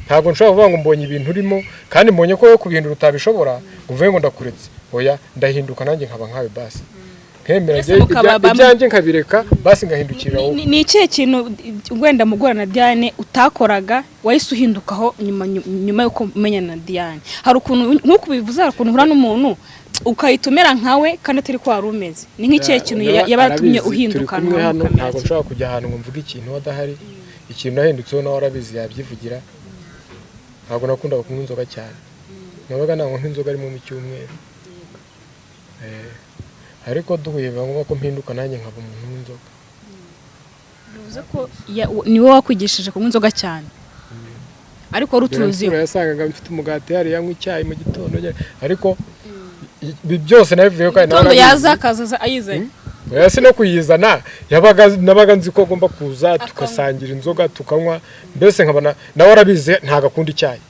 Ntabwo nshobora kuvuga ngo mbonye ibintu urimo kandi mbonye ko wowe kubihindura utabishobora, ngo mvuge ngo ndakuretse. Oya, ndahinduka nanjye nkaba nkawe basi, nkemera Mbese mukaba ibyanjye nkabireka basi, ngahindukirira wowe. Ni ikihe kintu wenda mugura na Diane utakoraga wahise uhindukaho nyuma y'uko umenyana na Diane? Hari ukuntu, nk'uko ubivuze, hari ukuntu uhura n'umuntu ukahita umera nkawe kandi atari ko wari umeze. Ni nk'ikihe kintu Nawe yaba yaratumye arabizi, uhinduka turi kumwe nawe hano, mukamera ntabwo kimwe? nshobora kujya ahantu ngo mvuge ikintu adahari. Ikintu nahindutseho nawe arabizi, yabyivugira. Ntabwo nakundaga kunywa inzoga cyane, nabaga nanywa nk'inzoga rimwe mu cyumweru. Ariko duhuye biba ngombwa ko mpinduka nanjye nkaba umuntu w'inzoga. Bivuze ko ni wowe wakwigishije kunywa inzoga cyane, ariko wari utuziho? Biransura, yasangaga mfite umugati hariya, nywa icyayi mu gitondo njye- ariko ibi byose nabivuyeho kandi nawe Gitondo arabizi. yaza akaza ayizanye? Oya, si no kuyizana, yabaga nabaga nzi ko agomba kuza tugasangira inzoga tukanywa, mbese nkabona nawe arabizi ntabwo akunda icyayi.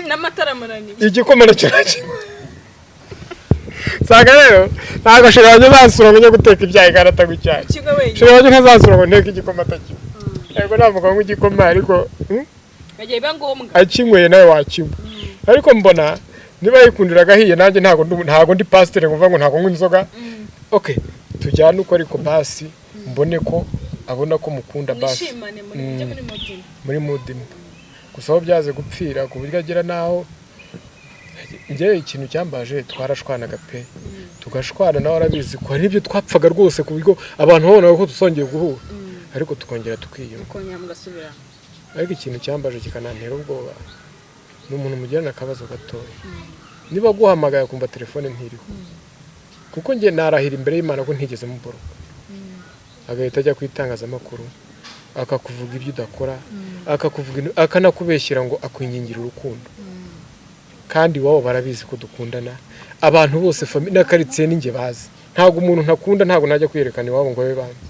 N'amatara amunaniye. Igikoma nacyo ntakinywa. Nsanga rero ntabwo chéri wanjye azasura ngo njye guteka ibyayi kandi atanywa icyayi. Ikigo wenyine. Chéri wanjye ntazasura ngo nteke igikoma atakinywa. Yego, ntabwo anywa igikoma, ariko Bagiye biba ngombwa. Akinyweye nawe wakinywa. Ariko mbona niba yikundiraga ahiye, nanjye ntabwo ndi pasiteri ngo mvuga ngo ntabwo nywa inzoga. Okay, tujyane uko, ariko basi mbone ko abona ko mukunda basi. Mwishimane muri mujye muri mudini. Muri mood imwe. Gusa aho byaze gupfira, ku buryo agera n'aho, njyewe ikintu cyambaje, twarashwanaga pe, tugashwana, nawe arabizi ko hari ibyo twapfaga rwose, ku buryo abantu babonaga ko tuzongeye guhura, ariko tukongera tukiyunga. Mukongera mugasubirana. Ariko ikintu cyambaje kikanantera ubwoba ni umuntu mugirana akabazo gatoya, niba aguhamagaye akumva telefone ntiriho, kuko njye narahira imbere y'Imana ko ntigeze muboroka, agahita ajya ku itangazamakuru akakuvuga ibyo udakora, akakuvuga akanakubeshyira ngo akwingingira urukundo, kandi iwabo barabizi ko dukundana. Abantu bose, famille na karitsiye ninjye bazi. Ntabwo umuntu ntakunda, ntabwo najya kwiyerekana iwabo ngo babe banzi.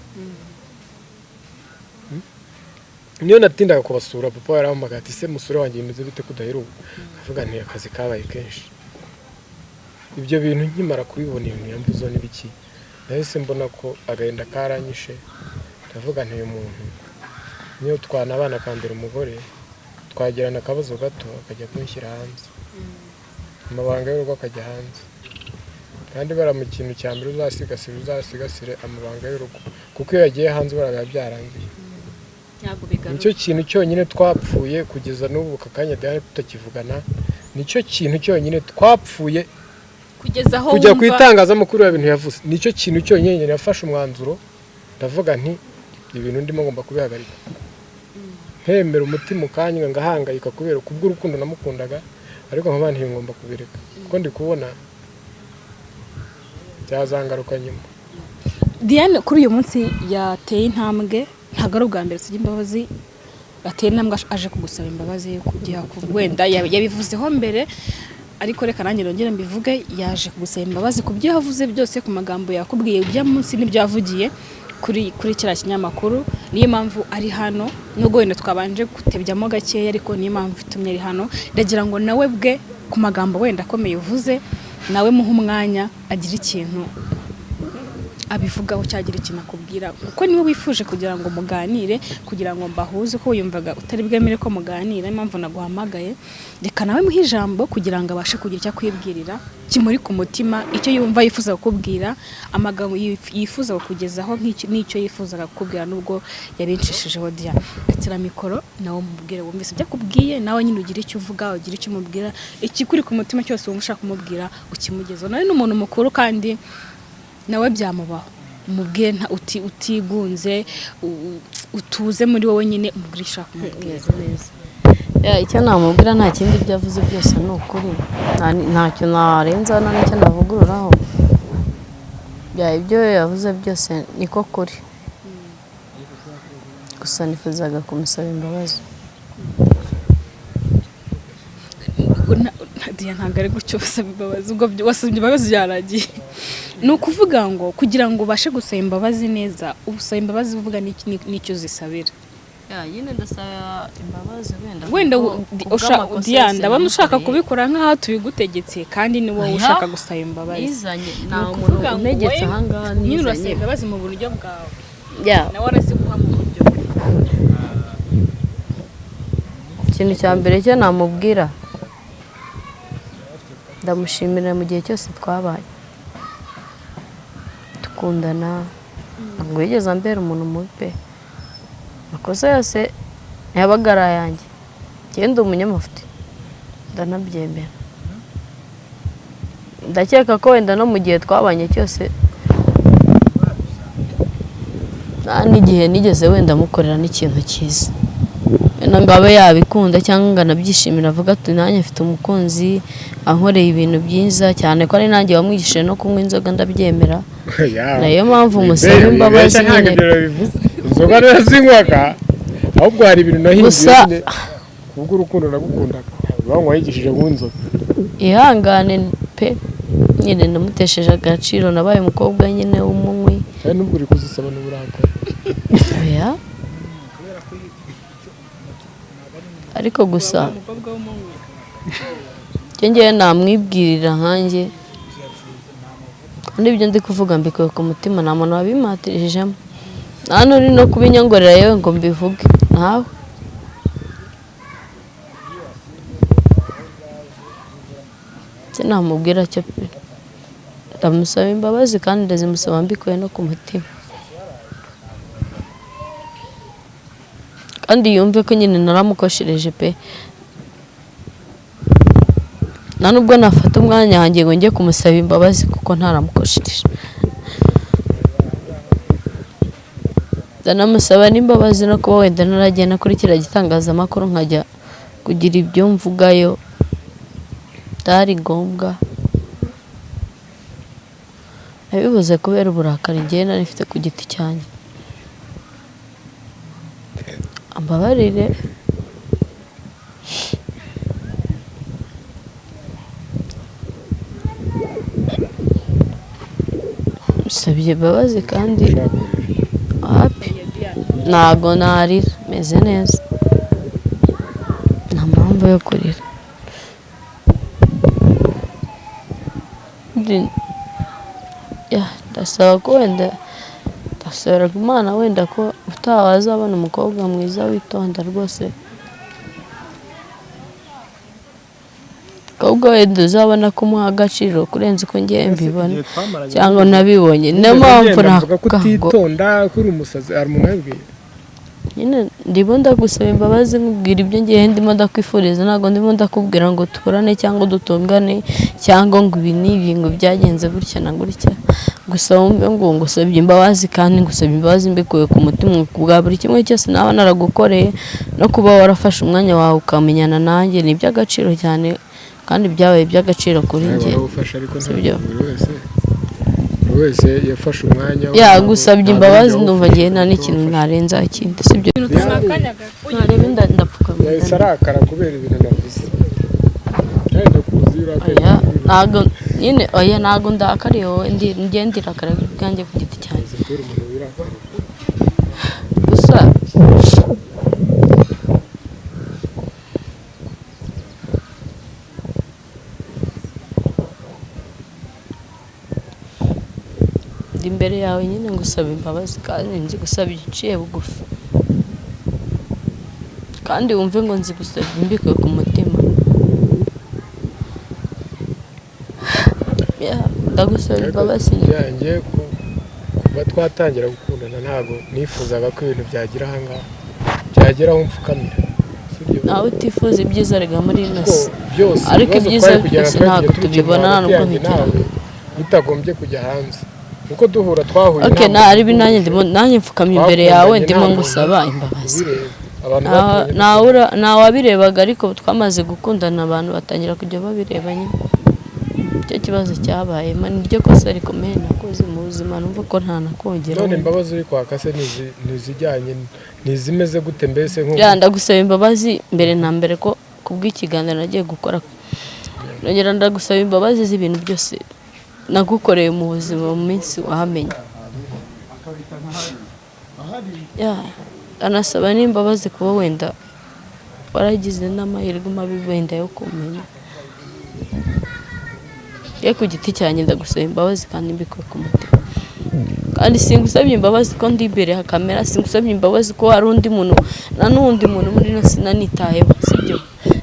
Niyo natindaga kubasura, papa yarampamagaye ati: "Se musore wanjye, bimeze bite ko udaheruka?" Akavuga nti: "Akazi kabaye kenshi." Ibyo bintu nkimara kubibona, ibintu yamvuzeho n'ibiki, nahise mbona ko agahinda karanyishe. Ndavuga nti: "Uyu muntu niyo twanabana akambera umugore, twagirana akabazo gato akajya kunshyira hanze, amabanga y'urugo akajya hanze." Kandi bara mu kintu cya mbere uzasigasire, uzasigasire amabanga y'urugo, kuko iyo yagiye hanze bara biba byarangiye. Ntabwo bigaruka. Nicyo kintu cyonyine twapfuye kugeza n'ubu aka kanya Diane tutakivugana. Nicyo kintu cyonyine twapfuye. Kugeza aho Kujya ku wumva itangazamakuru ya bintu yavuze, nicyo kintu cyonyine njye nafashe umwanzuro ndavuga nti: "Ibintu ndimo ngomba kubihagarika." Nkemera umutima ukanywa, ngahangayika kubera kubw'urukundo namukundaga, ariko nkaba nti: "Ngomba kubireka kuko ndi kubona byazangaruka nyuma." Diane kuri uyu munsi yateye intambwe, ntabwo ari ubwa mbere usabye imbabazi. Ateye intambwe aje kugusaba imbabazi kugira wenda yabivuzeho mbere, ariko reka nanjye nongere mbivuge. Yaje kugusaba imbabazi ku byo yavuze byose, ku magambo yakubwiye ujya munsi n'ibyo yavugiye kuri kiriya kinyamakuru. Niyo mpamvu ari hano, nubwo wenda twabanje gutebyamo gakeya, ariko niyo mpamvu itumye ari hano. Ndagira ngo nawe bwe ku magambo wenda akomeye uvuze, nawe muhe umwanya agire ikintu abivugaho cyagira ikintu akubwira, kuko niwe wifuje kugira ngo muganire, kugira ngo mbahuze, ko wiyumvaga utari bwemere ko muganira. Niyo mpamvu naguhamagaye. Reka nawe muhe ijambo kugira ngo abashe kugira icyo akwibwirira kimuri ku mutima, icyo yumva yifuza kukubwira, amagambo yifuza kukugezaho n'icyo yifuzaga kukubwira nubwo yabinshishijeho. Diane, akira mikoro nawe umubwire, wumvise ibyo akubwiye, nawe nyine ugire icyo uvuga, ugire icyo umubwira, ikikuri ku mutima cyose wumva ushaka kumubwira ukimugezaho. Nawe ni umuntu mukuru kandi nawe byamubaho. Umubwire utigunze, utuze muri wowe nyine, umubwire icyo ushaka kumubwira. Meze neza. Ya, icyo namubwira nta kindi, ibyo avuze byose ni ukuri. Ntacyo narenzaho nta n'icyo navugururaho. Ya, ibyo yavuze byose niko kuri, gusa nifuzaga kumusaba imbabazi. Diane, ntabwo ari gutyo basaba imbabazi. Ubwo wasabye imbabazi byaragiye. Ni ukuvuga ngo kugira ngo ubashe gusaba imbabazi neza, usaba imbabazi uvuga n'icyo uzisabira. Ya, nyine ndasaba imbabazi wenda Wenda kubw'amakosa Diane, yose ndabona ushaka namukoreye. kubikora nk'aho tubigutegetse kandi ni wowe Oya. ushaka gusaba imbabazi. Nizanye, Ni nta muntu ukuvuga ngo untegetse wowe ahangaha, nyine urasaba nizanye. imbabazi mu buryo bwawe, Ya, nawe araziguha mu buryo bwe. icyo Ikintu cya mbere cyo namubwira, ndamushimira mu gihe cyose twabaye dukundana, ntabwo yigeze ambera umuntu mubi pe. Amakosa yose yabaga ari ayanjye, njyewe ndi umunyamafuti ndanabyemera. Ndakeka ko wenda no mu gihe twabanye cyose nta n'igihe nigeze wenda mukorera n'ikintu cyiza, wenda ngo abe yabikunda cyangwa ngo anabyishimire avuga ati nanjye mfite umukunzi ankoreye ibintu byiza, cyane ko ari nanjye wamwigishije no kunywa inzoga ndabyemera. Nayo mpamvu musaba imbabazi nyine. Inzoga narazinywaga, ahubwo hari ibintu nahinduye Gusa- nyine kubw'urukundo nagukundaga, banywa yigishije kunywa inzoga. Ihangane pe, nyine namutesheje agaciro, nabaye umukobwa nyine w'umunywi. Kandi nubwo uri kuzisaba n'uburakari. Oya, ariko gusa Umukobwa w'umunywi. Icyo ngewe namwibwirira nkanjye, kandi ibyo ndi kuvuga mbikuye ku mutima, nta muntu wabimpatirijemo, nta n'uri no kubinyongorera yewe ngo mbivuge ntawe. Icyo namubwira cyo pe, ndamusaba imbabazi kandi ndazimusaba mbikuye no ku mutima, kandi yumve ko nyine naramukoshereje pe. Nta nubwo nafata umwanya wanjye ngo njye kumusaba imbabazi kuko ntaramukoshereje. Ndanamusaba n'imbabazi no kuba wenda naragenda kuri kiriya gitangazamakuru nkajya kugira ibyo mvugayo bitari ngombwa. Nabivuze kubera uburakari njyewe nari mfite ku giti cyanjye. Ambabarire. Musabye imbabazi kandi hapi ntago narira, meze neza, nta mpamvu yo kurira. Ndasaba ko wenda ndasabira Imana wenda ko utaha wazabona umukobwa mwiza witonda rwose, ahubwo wenda uzabona ko umuha agaciro kurenza uko ngiye mbibona cyangwa nabibonye. Niyo mpamvu Mvuga ko navuga ngo utitonda kuri umusazi, hari umuntu wabibwiye. Nyine ndimo ndagusaba imbabazi nkubwira ibyo ngiye ndimo ndakwifuriza, ntabwo ndimo ndakubwira ngo tuburane cyangwa dutongane cyangwa ngo ibi n'ibi ngo byagenze gutya na gutya. Gusa wumve ngo ngusabye imbabazi kandi ngusabye imbabazi mbikuye ku mutima bwa buri kimwe cyose naba naragukoreye, no kuba warafashe umwanya wawe ukamenyana nanjye ni iby'agaciro cyane, kandi byabaye iby'agaciro kuri njye. Barawufasha ariko Sibyo. ntabwo buri wese yafashe umwanya we, Ya ntabwo- gusabye ntabwo imbabazi ari ndumva njye ngiye nta wawufashe. n'ikintu narenza ikindi, sibyo? Ntarebe ndapfukamye. Yahise arakara kubera ibintu navuze. Kandi ndakuzi iyo urakaye. Oya, ntabwo nyine, oya ntabwo ndakariye wowe, njye ndirakara ubwanjye ku giti cyanjye. Uzi kubera umuntu wirakariye. Gusa ndi imbere yawe nyine ngusaba imbabazi kandi nzi gusaba iciye bugufi, kandi wumve ngo nzi gusaba mbikuye ku mutima. Ya, ndagusaba imbabazi nyine. Byanjye kuva twatangira gukundana ntabwo nifuzaga ko ibintu byagira ahangaha, byagera aho mfukamira. Sibyo? Nawe utifuza ibyiza rega muri ino Kuko si. byose Ariko ibibazo ibyiza twari kugirana byose twagiye ntabwo tubikemura tubibona, hagati ntabwo yanjye bigera. nawe, bitagombye kujya hanze. Kuko duhura twahuye Okay, nta na muntu ari nanjye ndimo nanjye mfukamye imbere yawe Twakundanye ndimo nta muntu ngusaba imbabazi. ubireba. Abantu batuye Ntawabirebaga ariko twamaze gukundana abantu batangira kujya babireba nyine. Icyo kibazo cyabayemo niryo kosa rikomeye nakoze mu buzima, numva ko nta nakongera. None imbabazi uri kwaka se ni izijyanye ni izimeze gute mbese nko Ya, ndagusaba imbabazi mbere na mbere ko kubw'ikiganiro nagiye gukora, nongera ndagusaba imbabazi z'ibintu byose nagukoreye mu buzima mu minsi wahamenye. Ya, anasaba n'imbabazi kuba wenda waragize n'amahirwe mabi wenda yo kumenya. Ye ku giti cyanjye ndagusaba imbabazi kandi mbikuye ku mutima. Kandi singusabye imbabazi ko ndi imbere ya kamera, singusabye imbabazi ko hari undi muntu, nta n'uwundi muntu muri ino sinanitayeho, sibyo?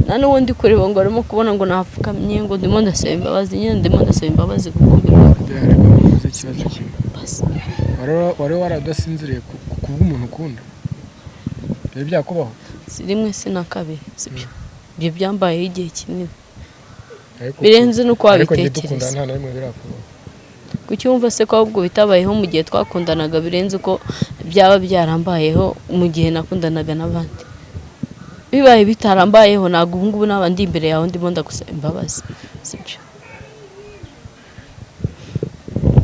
Nta n'uwundi kureba ngo arimo kubona ngo napfukamye ngo ndimo ndasaba imbabazi. Nyine ndimo ndasaba imbabazi kuko mbikunda. Reka nkubaze ikibazo kimwe. Basi. Wari waradasinziriye ku bw'umuntu ukunda? Byari byakubaho? Si rimwe, si na kabiri, sibyo? Ibyo byambayeho igihe kinini Ariko birenze n'uko ariko njye wabitekereza. dukundana nta na rimwe birakubaho. Kuki wumva se ko ahubwo bitabayeho mu gihe twakundanaga birenze uko byaba byarambayeho mu gihe nakundanaga n'abandi? Bibaye bitarambayeho, ntabwo ubu ngubu naba ndi imbere yawe ndimo ndagusaba imbabazi, sibyo?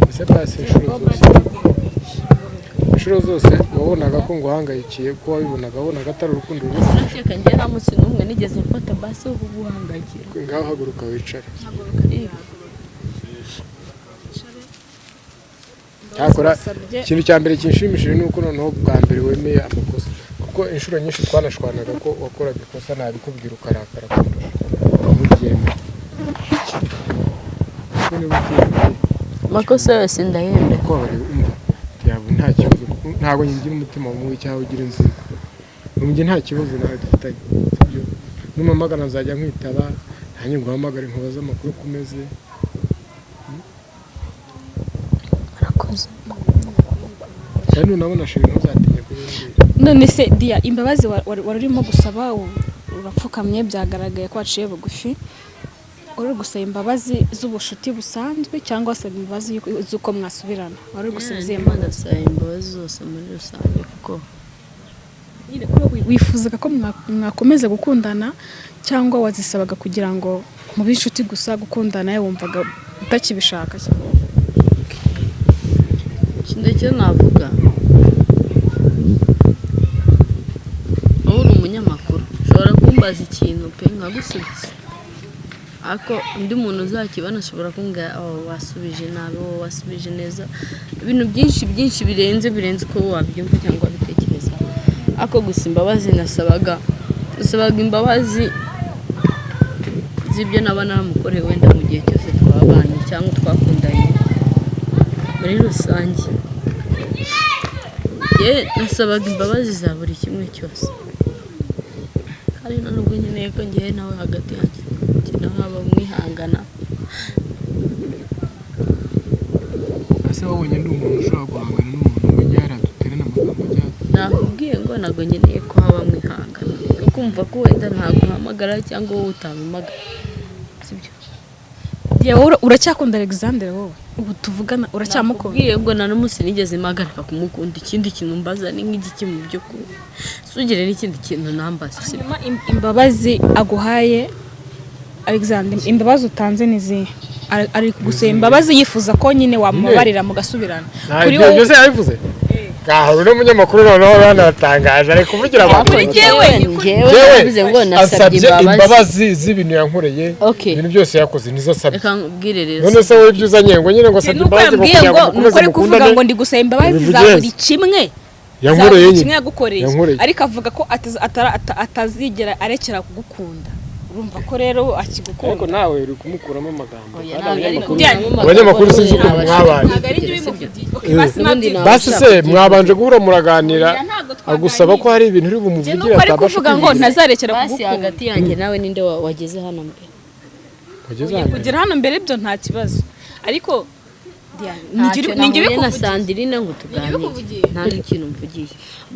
Ese basi inshuro zose wabonaga ko nguhangayikiye, ko wabibonaga, wabonaga atari urukundo ruri? Ndakeka njye nta munsi n'umwe nigeze mfata basi wo kuguhangayikira. Ngaho haguruka wicare. Cyakora ikintu cya mbere kinshimishije ni uko noneho bwa mbere wemeye amakosa, kuko inshuro nyinshi twanashwanaga ko wakoraga ikosa nabikubwira ukarakara kundusha. Ntubyemere kuko niba ubyemeye Amakosa yose ndayemera. Ko umva yaba nta kibazo, ntabwo ngira umutima mubi cyangwa ugira inzigo. Njye nta kibazo nawe dufitanye, sibyo? Numpamagara nzajya nkwitaba, nanjye nguhamagare nkubaze amakuru uko umeze. Murakoze. Kandi nunabona chéri ntuzatinye kubimbwira. None se Dia, imbabazi wari urimo gusaba, urapfukamye, byagaragaye ko waciye bugufi, wari uri gusaba imbabazi z'ubushuti busanzwe cyangwa wasaba imbabazi z'uko mwasubirana? Wari uri gusaba izihe Ndimo mbabazi? ndasaba imbabazi zose muri rusange kuko Nyine kuri wowe wifuzaga ko mwakomeza gukundana cyangwa wazisabaga kugira ngo mube inshuti gusa, gukundana wumvaga utakibishaka? Ikintu cyo navuga, wowe uri umunyamakuru, ushobora kumbaza ikintu pe nkagusubiza, ariko undi muntu uzakibona ashobora kumbwira: "Oh, wasubije nabi, wowe wasubije neza." Ibintu byinshi byinshi birenze uko wabyumva cyangwa wabitekereza. Ariko gusa imbabazi nasabaga imbabazi z'ibyo naba naramukoreye wenda mu gihe cyose twabanye cyangwa twakundanye muri rusange. Ye nasabaga imbabazi za buri kimwe cyose, kandi nta nubwo nkeneye ko ngewe nawe hagati yanjye nawe haba mwihangana. Ese wabonye ndi umuntu ushobora guhangana n'umuntu ngo njye yaraduterane amagambo cyangwa? Nakubwiye ngo ntabwo nkeneye ko haba mwihangana, kumva ko wenda ntaguhamagara cyangwa wowe utampamagara, sibyo? Dia, wowe uracyakunda Alexandre? Wowe ubu tuvugana uracyamukunda? Nakubwiye ngo nta n'umunsi nigeze mpagarika kumukunda. Ikindi kintu mbaza ni nk'igiki mu by'ukuri? Sugire n'ikindi kintu nambaza, sibyo? Hanyuma imbabazi aguhaye Alexandre, imbabazi utanze ni izihe? Ari kugusaba imbabazi yifuza ko nyine wamubabarira mugasubirana. Nta Kuri ibyo wowe byose yabivuze. Ngaho uno munyamakuru noneho banatangaje, ari kuvugira abantu. Kuri njyewe, Njyewe Njyewe navuze ngo nasabye asabye imbabazi. Imbabazi z'ibintu yankoreye, Okay. ibintu byose yakoze nizo asabye. Reka nkubwire rero. None se wowe ibyo uzanye ngo nyine ngo asabye Nuko imbabazi ngo yambwiye kugira ngo ngo nuko mukomeze ari kuvuga mukundane. ngo ndi gusaba imbabazi za Ubivuge. buri kimwe, za Yankoreye buri nyine. kimwe yagukoreye. Yankoreye. Ariko avuga ko atazigera arekera kugukunda. Urumva ko rero akigukunda. Ariko nawe uri kumukuramo amagambo. Oya, Kandi ntabwo ari Diane, kukuramo abanyamakuru amagambo, sinzi ukuntu ntabasha mwabaye. Ntabwo ari njye sibyo? ubimuvugiye. Okay, basi Ubundi nabyivuze. Basi se mwabanje guhura muraganira, Oya, ntabwo twaganiriye. agusaba ko hari ibintu uri Njye bumuvugire nuko ari atabasha kuvuga ngo kwivugira. ntazarekera Basi kugukunda. hagati yanjye nawe ninde wageze hano mbere? Wageze hano. Kugera hano mbere byo nta kibazo, ariko Diane, Ntacyo ni njye nahuye na ubikuvugiye. Sandrine ngo tuganire. Ubikuvugiye. Nta n'ikintu mvugiye,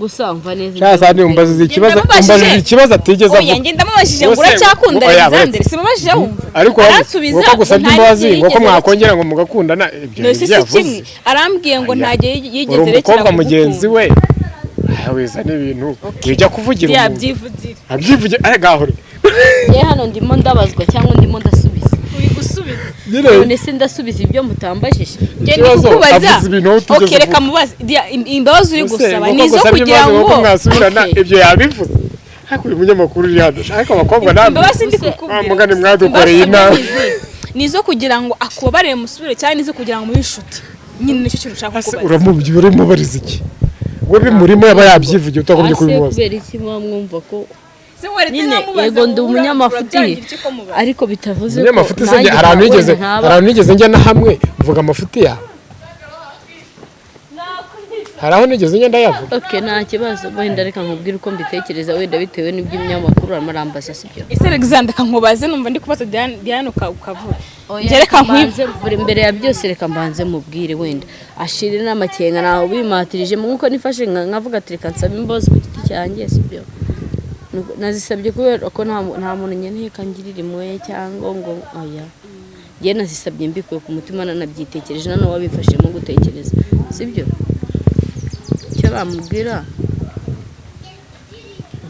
gusa umva neza. Sha Sandi, umbaziza ikibazo, Ndamubajije. umbajije ikibazo atigeze Oya, avuga. njye ndamubajije ngo Wose- uracyakunda oya, Alexandre? uretse. Simubajije wumva. Ariko Aransubiza ngo ko agusabye ngo nta imbabazi n'igihe ngo ko yigeze. mwakongera ngo mugakundana, ibyo No, si nibyo si yavuze. kimwe, arambwiye ngo Oya. ntajye Uri yigeze arekera umukobwa mugenzi kugukunda. we, wiza n'ibintu wijya kuvugira umuntu. Yabyivugira. Abyivugira ariko aho Njye hano ndimo ndabazwa cyangwa ndimo ndasubiza? Uri gusubiza. Nyine. None se ndasubiza ibyo mutambajije? Njye ndi Ikibazo, kukubaza. avuze ibintu wowe utigeze Okay, reka uvuga. mubaze. Imbabazi uri Ese, gusaba ngo ni ko izo agusabye kugira imbabazi ngo ngo mwasubirana? Okay. Ibyo yabivuze, ariko uyu munyamakuru uri hano, ariko abakobwa namwe Imbabazi ndi Use- kukubwira. Wa mugani mwadukoreye Imbabazi inama. ni izo kugira ngo akubabarire musubire cyangwa ni izo kugira ngo mube inshuti? Nyine nicyo kintu ushaka Ese kukubaza. uramubwira uramubariza iki? We bimurimo yaba yabyivugiye, utagombye Ase kubimubaza. kubera iki muba mwumva ko Se waretse nyine nkamubaza, yego ndi umunyamafuti, urabyangira iki ko mubaza? Ariko bitavuze ko Umunyamafuti se njye nanjye hari ahantu nigeze ntaba hari ahantu nigeze njya na hamwe mvuga amafuti yawe? Hari aho nigeze ngenda yavuga. Ok, nta kibazo. Wenda reka nkubwire uko mbitekereza, wenda bitewe n'iby'ibinyamakuru arimo arambaza, sibyo? Ese Alexander, kankubaze, numva ndi kubaza Diane, Diane ukavuga. Oya, Njye reka mbanze buri mbere ya byose, reka mbanze mubwire, wenda ashire n'amakenga nawe bimatirije nkuko nifashe nkavuga ati reka nsabe imbabazi ku giti cyanjye, sibyo? Nazisabye kubera ko nta muntu nkeneye ko angirira impuhwe cyangwa ngo oya. Njye nazisabye mbikuye ku mutima, nanabyitekereje, noneho wabifashemo gutekereza, sibyo? Icyo bamubwira,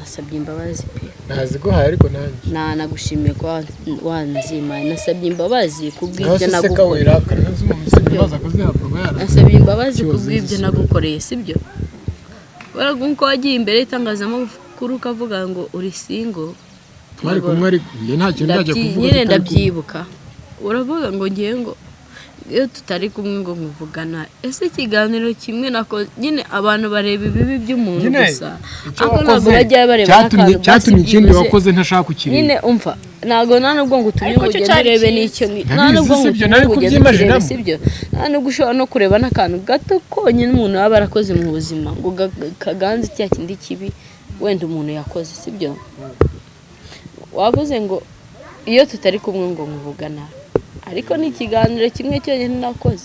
nasabye imbabazi pe. Ntaziguhaye ariko nanjye. Nagushimiye kuba wanzimaye. Nasabye imbabazi kubw'ibyo Ngaho se seka. nagukoreye. Wirakara nzi umuntu usabye imbabazi akazihabwa aba yara Nasabye imbabazi Kibazo kubw'ibyo z'isura. nagukoreye, sibyo? Kubera ko uko wagiye imbere y'itangazamakuru ukavuga ngo uri single. Twari kumwe, ariko njye nta kintu ndajya kuvuga Nyine tutari kumwe. Ndabyibuka uravuga ngo ngiye ngo iyo tutari kumwe ngo nkuvugana. Ese ikiganiro kimwe nako nyine abantu bareba ibibi by'umuntu Nyine gusa, icyo ariko ntabwo wakoze bajya bareba cyatumye n'akantu cyatumye basi ikindi byibuze. wakoze ntashaka kukireba. Nyine umva, ntabwo nta nubwo ngo utumye Ariko ngo cyo ugende cyari urebe cyiza. n'icyo nta Ndabizi, nubwo ngo sibyo, utumye nari ngo ugende ukirebe, kubyimajinamo. sibyo? Nta nubwo ushobora no kureba n'akantu gato konyine umuntu yaba yarakoze mu buzima ngo kaganze cya kindi kibi wenda umuntu yakoze, sibyo? Wavuze ngo iyo tutari kumwe ngo nkuvugana, ariko ni ikiganiro kimwe cyonyine nakoze,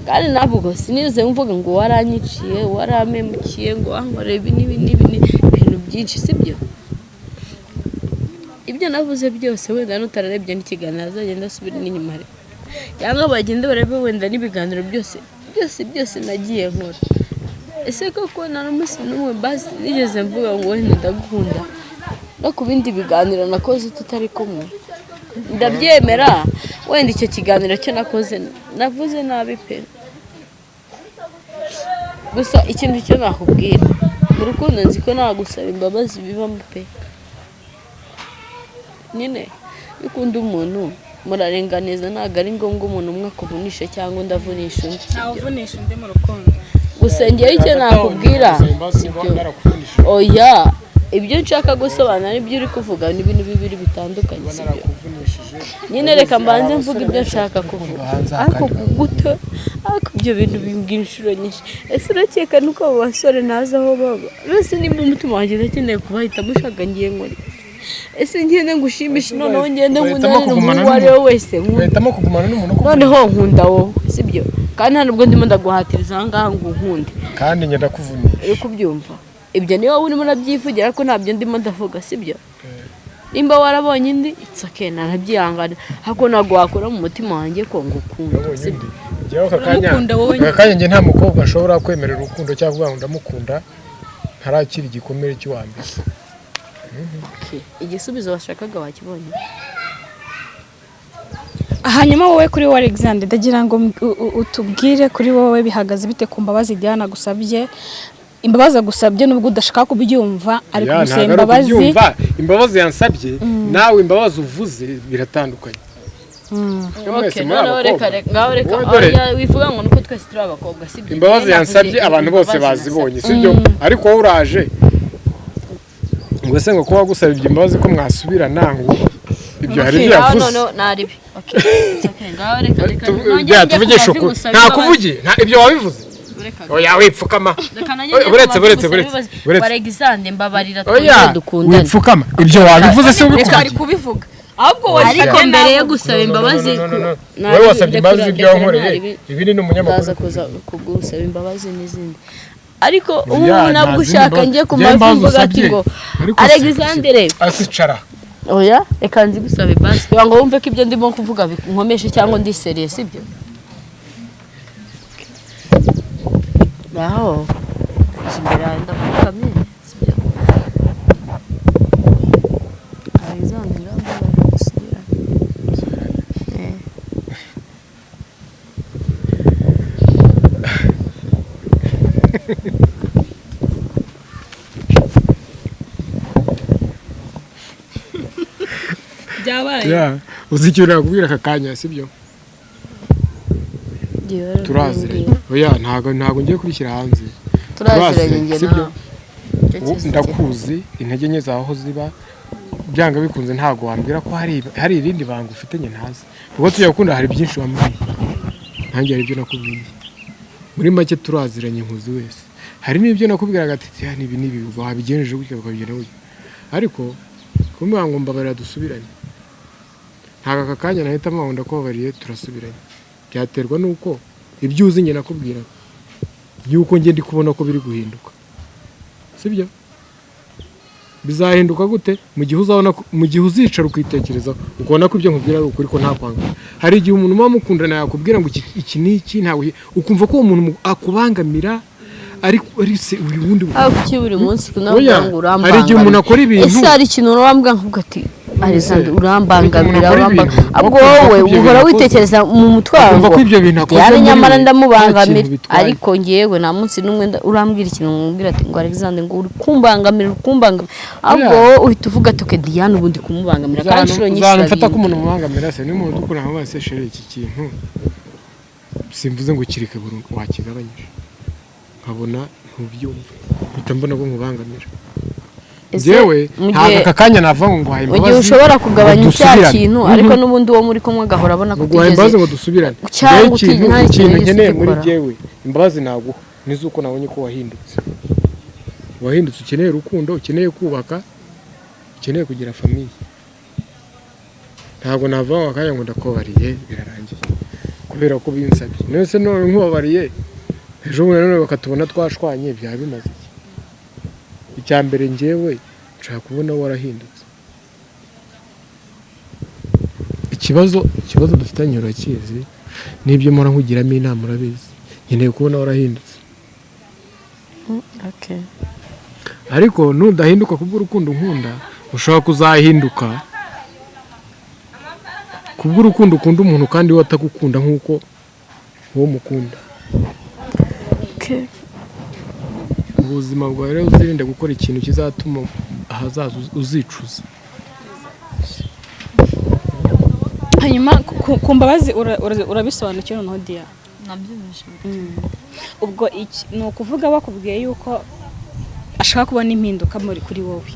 kandi ntabwo sinigeze mvuga ngo waranyiciye, warampemukiye, ngo wankoreye ibi n'ibi n'ibi ibintu byinshi, sibyo? Ibyo navuze byose, wenda n'utararebye n'ikiganiro azagenda asubira n'inyuma arebe, cyangwa bagende barebe wenda n'ibiganiro byose byose byose nagiye nkora. Ese koko nta n'umunsi n'umwe basi nigeze mvuga ngo wenda ndagukunda no ku bindi biganiro nakoze tutari kumwe? Ndabyemera, wenda icyo kiganiro cyo nakoze navuze nabi pe. Gusa ikintu cyo nakubwira, mu rukundo nzi ko nta gusaba imbabazi bibamo pe. Nyine iyo ukunda umuntu murarenganiza, ntabwo ari ngombwa umuntu umwe akuvunisha cyangwa undi avunisha undi, sibyo? Ntawuvunisha undi mu rukundo. Gusa ngewe icyo nakubwira, sibyo? Oya, ibyo nshaka gusobanura n'ibyo uri kuvuga ni ibintu bibiri bitandukanye, sibyo? Nyine reka mbanze mvuga ibyo nshaka kuvuga. Ariko gute? Ariko ibyo bintu bimbwira inshuro nyinshi. Ese urakeka nuko abo basore ntazi aho baba? Mbese nimba umutima wanjye udakeneye kubahitamo, ushaka ngiye nkore? Ese ngende ngushimishe, noneho ngende Bahitamo nkundane kugumana n'umuhungu uwo ari we wese nkunda? Bahitamo kugumana n'umuntu ukuvuna. Noneho nkunda wowe, sibyo? Kandi nta nubwo ndimo ndaguhatiriza aha ngaha ngo unkunde. Kandi njye ndakuvunisha. Uri kubyumva? Ibyo niba wowe urimo urabyivugira, ariko ntabyo ndimo ndavuga, sibyo? Nimba warabonye indi, it's okay, narabyihanganira, ariko ntabwo wakura mu mutima wanjye ko ngukunda. Wabonye Sibyo? undi. Njyewe aka kanya Uramukunda wowe. Aka kanya njye nta mukobwa nshobora kwemerera urukundo cyangwa kuvuga ngo ndamukunda ntarakira igikomere cy'uwa mbere. Okay. Igisubizo washakaga wakibonye. Hanyuma wowe, kuri wowe Alexander, ndagira ngo utubwire kuri wowe bihagaze bite ku mbabazi Diana agusabye. Imbabazi agusabye, nubwo udashaka kubyumva, ari Ya, kugusaba ntabwo ari imbabazi. ukubyumva. Imbabazi yansabye nawe imbabazi uvuze biratandukanye. Mwese Okay, muri noneho abakobwa. reka ngaho reka. Wowe dore- Oya, wivuga ngo nuko twese turi abakobwa, sibyo? Imbabazi Njyewe yansabye navuze abantu bose imbabazi bazibonye, sibyo? Ariko wowe uraje ngo ese ngo kuba gusaba ibyo imbabazi ko mwasubirana, ngo ibyo hari ibyo Ngaho yavuze. noneho naribi. Okay, it's okay. Ngaho reka nongere Ya, njye tuvugishe ku mavi ukuri. ngusaba Nta imbabazi. kuvugiye nta ibyo wabivuze. Reka Oya, wipfukama. reka nanjye Oya, njye buretse, ku mavi buretse, ngusaba buretse, imbabazi. buretse. Alexander, mbabarira, Oya, twongere dukundane. wipfukama, ibyo wabivuze si Reka ubikuvugiye. ari kubivuga ahubwo Ariko wasabye mbere yo nawe. gusaba imbabazi Wowe wasabye imbabazi ibyo wankoreye, ibi ni n'umunyamakuru. Ndaza kuza kugusaba imbabazi n'izindi, ariko ubu Oya, nta nabwo zindi ushaka mbabazi. njye ku Njye mavi imbabazi mvuga ati usabye. ngo Ariko Alexandre. Asicara. Oya, reka nzi gusaba imbabazi kugira ngo wumve ko ibyo ndimo kuvuga nkomeshe cyangwa ndi sérieux, sibyo? Naho imbere yawe ndapfukamye, sibyo? Alexandre, mbabarira dusubirane. Eh. Byabaye. Ya, uzi ikintu nakubwira aka kanya, sibyo? Turaziranye. Oya, ntabwo ngiye kubishyira hanze. Turaziranye njye sibyo? nawe. Icyo Ubu kizi. Ndakuzi, intege nke zawe aho ziba, byanga bikunze ntabwo wambwira ko hari irindi banga ufite njye ntazi, kuko tujya gukunda hari byinshi wambwiye, nanjye hari ibyo nakubwiye. Muri make turaziranye, nkuzi wese. Hari n'ibyo nakubwiraga ati: "Ya, nibi nibi wabigenjeje gutya, ukabigenda gutya." Ariko kumubwira ngo mbabarira dusubirane, ntabwo aka kanya nahita mpamvu ndakubabariye turasubiranye. Byaterwa n'uko ibyo uzi njye nakubwiraga yuko njye ndi kubona ko biri guhinduka, sibyo? Bizahinduka gute mu gihe uzabona mu gihe uzicara ukitekerezaho, ukabona ko ibyo nkubwira ari ukuri, ko nta kwanga? Hari igihe umuntu muba mukundana yakubwira ngo iki iki n'iki ntabwo, ukumva ko uwo muntu akubangamira, ariko ari se uyu wundi. Aho kuki buri munsi Oya, kunavuga ngo hari igihe umuntu urambangamira? akora ibintu. Ese hari ikintu urambwira nkuvuga ati: "Alexander, urambangamira"? Umuntu akora Urambangamira. ibintu, Ahubwo ukumva ko wowe ibyo uhora bintu akoze, witekereza mu mutwe wawe ukumva ngo ko ibyo bintu akoze Diane muri nyamara we nta ndamubangamira. kintu bitwaye. Ariko ngewe nta munsi n'umwe urambwira ikintu nkubwira ati ngo: "Alexander, ngo uri kumbangamira, uri kumbangamira." Ahubwo Oya. wowe uhita uvuga ati: "Okay, Diane ubundi kumubangamira." Kandi inshuro nyinshi Uzantu mfata ko urabimbwira. umuntu mubangamira se, niba umuntu dukura nka se: "Chérie, iki kintu simvuze ngo kireke burundu, wakigabanyije," nkabona ntubyumva, mpita mbona ko nkubangamira. Ese Njyewe mu ntabwo gihe aka kanya navuga ngo nguhaye mu gihe imbabazi ushobora kugabanya ngo cya dusubirane. kintu, ariko n'ubundi uwo muri kumwe agahora abona ko Ngo guhaye imbabazi utigeze ngo dusubirane. cyangwa Njyewe ikintu nta kintu ikintu wigeze nkeneye muri ugikora. jyewe, imbabazi naguha niz'uko nabonye ko wahindutse, wahindutse, ukeneye urukundo, ukeneye kubaka, ukeneye kugira famille. Ntabwo navuga ngo akanya ngo ndakubabariye birarangiye kubera ko binsabye. None se none nkubabariye, ejo bundi nanone bakatubona twashwanye, byaba bimaze iki? Icya mbere, njyewe nshaka kubona warahindutse. Ikibazo dufitanye urakizi, n'ibyo mpora nkugiramo inama urabizi. Nkeneye kubona warahindutse. Okay. Ariko nudahinduka kubw'urukundo nkunda, ushobora kuzahinduka kubw'urukundo ukunda umuntu kandi we atagukunda nk'uko uwo mukunda. Okay. Ubuzima bwawe rero, uzirinde gukora ikintu kizatuma ahazaza uzicuza. Hanyuma ku mbabazi urabisobanukiwe noneho, Diya? Nabyumvise. Ubwo iki ni ukuvuga bakubwiye yuko ashaka kubona impinduka muri kuri wowe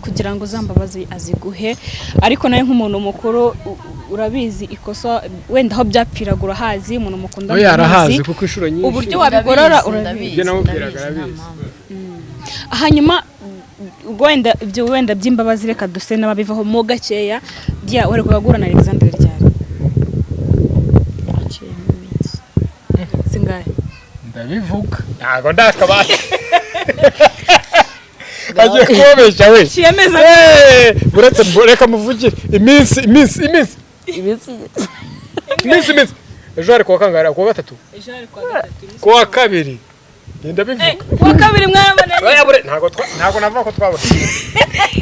kugira ngo za mbabazi aziguhe, ariko nawe nk'umuntu mukuru urabizi ikosa wenda aho byapfiraga urahazi, umuntu mukunda Oya, arahazi uramuzi. kuko inshuro nyinshi Uburyo wabigorora urabizi. Ibyo namubwiraga arabizi. Hanyuma ubwo wenda ibyo wenda by'imbabazi reka duse n'ababivaho mo gakeya. Diya, wari guhura na Alexandre ryari? Haciyemo iminsi. Singahe? Ndabivuga, ntabwo ndakabaye agiye kubabeshya we. Kiyemeza. Uretse reka muvugire iminsi, iminsi, iminsi. Iminsi. Iminsi, iminsi. Ejo hari kuwa kangahe? Kuwa gatatu? Ejo hari kuwa gatatu. Kuwa kabiri. Ngenda bivuga. Kuwa kabiri mwabonanye? Oya, bure ntabwo navuga ko twabona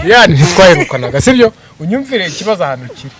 yani ntitwaherukanaga, sibyo? Unyumvire ikibazo ahantu kiri.